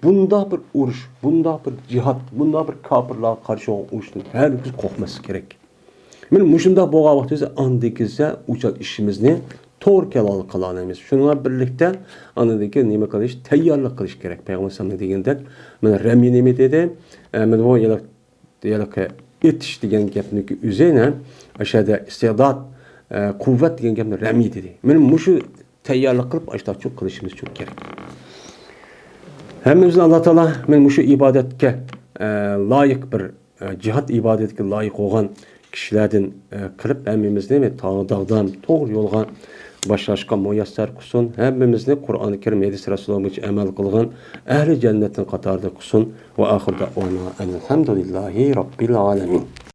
بۇنداق بىر ئۇرۇش، بۇنداق بىر جىھاد، بۇنداق بىر كاپىرلارغا قارشى بولغان ئۇرۇشتىن ھەرگىز قورقماسلىق كېرەك. مانا مۇشۇنداق بولغان ۋاقتىمىزدا ئاندىن كېسە ئۇچان ئىشىمىزنى توغرا كېلىۋال-، قىلالايمىز. شۇنىڭ بىلەن بىرلىكتە ئاندىن كېيىن نېمە قىلىش؟ تەييارلىق قىلىش كېرەك. پەيغەمبەر ئەلەيھىسسالام دېگەندەك، مانا رەمىي نېمە دېدى؟ ئە، مانا بۇ ھېلىقى ھېلىقى ئېتىش دېگەن گەپنىڭكى ئۆزى، ئەنە ئاشۇ يەردە ئىستىداد، ئە، قۇۋۋەت دېگەن گەپنى رەمىي دېدى. مانا مۇشۇ تەييارلىق قىلىپ، ئاشۇنداق قىلىشىمىز ئۈچۈن كېرەك. ھەممىمىزنى ئاللا تائالا مانا مۇشۇ ئىبادەتكە، ئە، لايىق بىر، ئە، جىھاد ئىبادىتىگە لايىق بولغان كىشىلەردىن، ئە، قىلىپ، ھەممىمىزنى مانا تاغ-، داغدام توغرا يولغا باشلاشقا مۇيەسسەر قىلسۇن. ھەممىمىزنى قۇرئانى كەرىم، ھەدىس رەسۇلۇللا بويىچە ئەمەل قىلغان ئەھلى جەننەتنىڭ قاتارىدا قىلسۇن. ۋە ئاخىر دەئۋانا ئەنىلھەمدۇلىللاھى رەببىل ئالەمىن.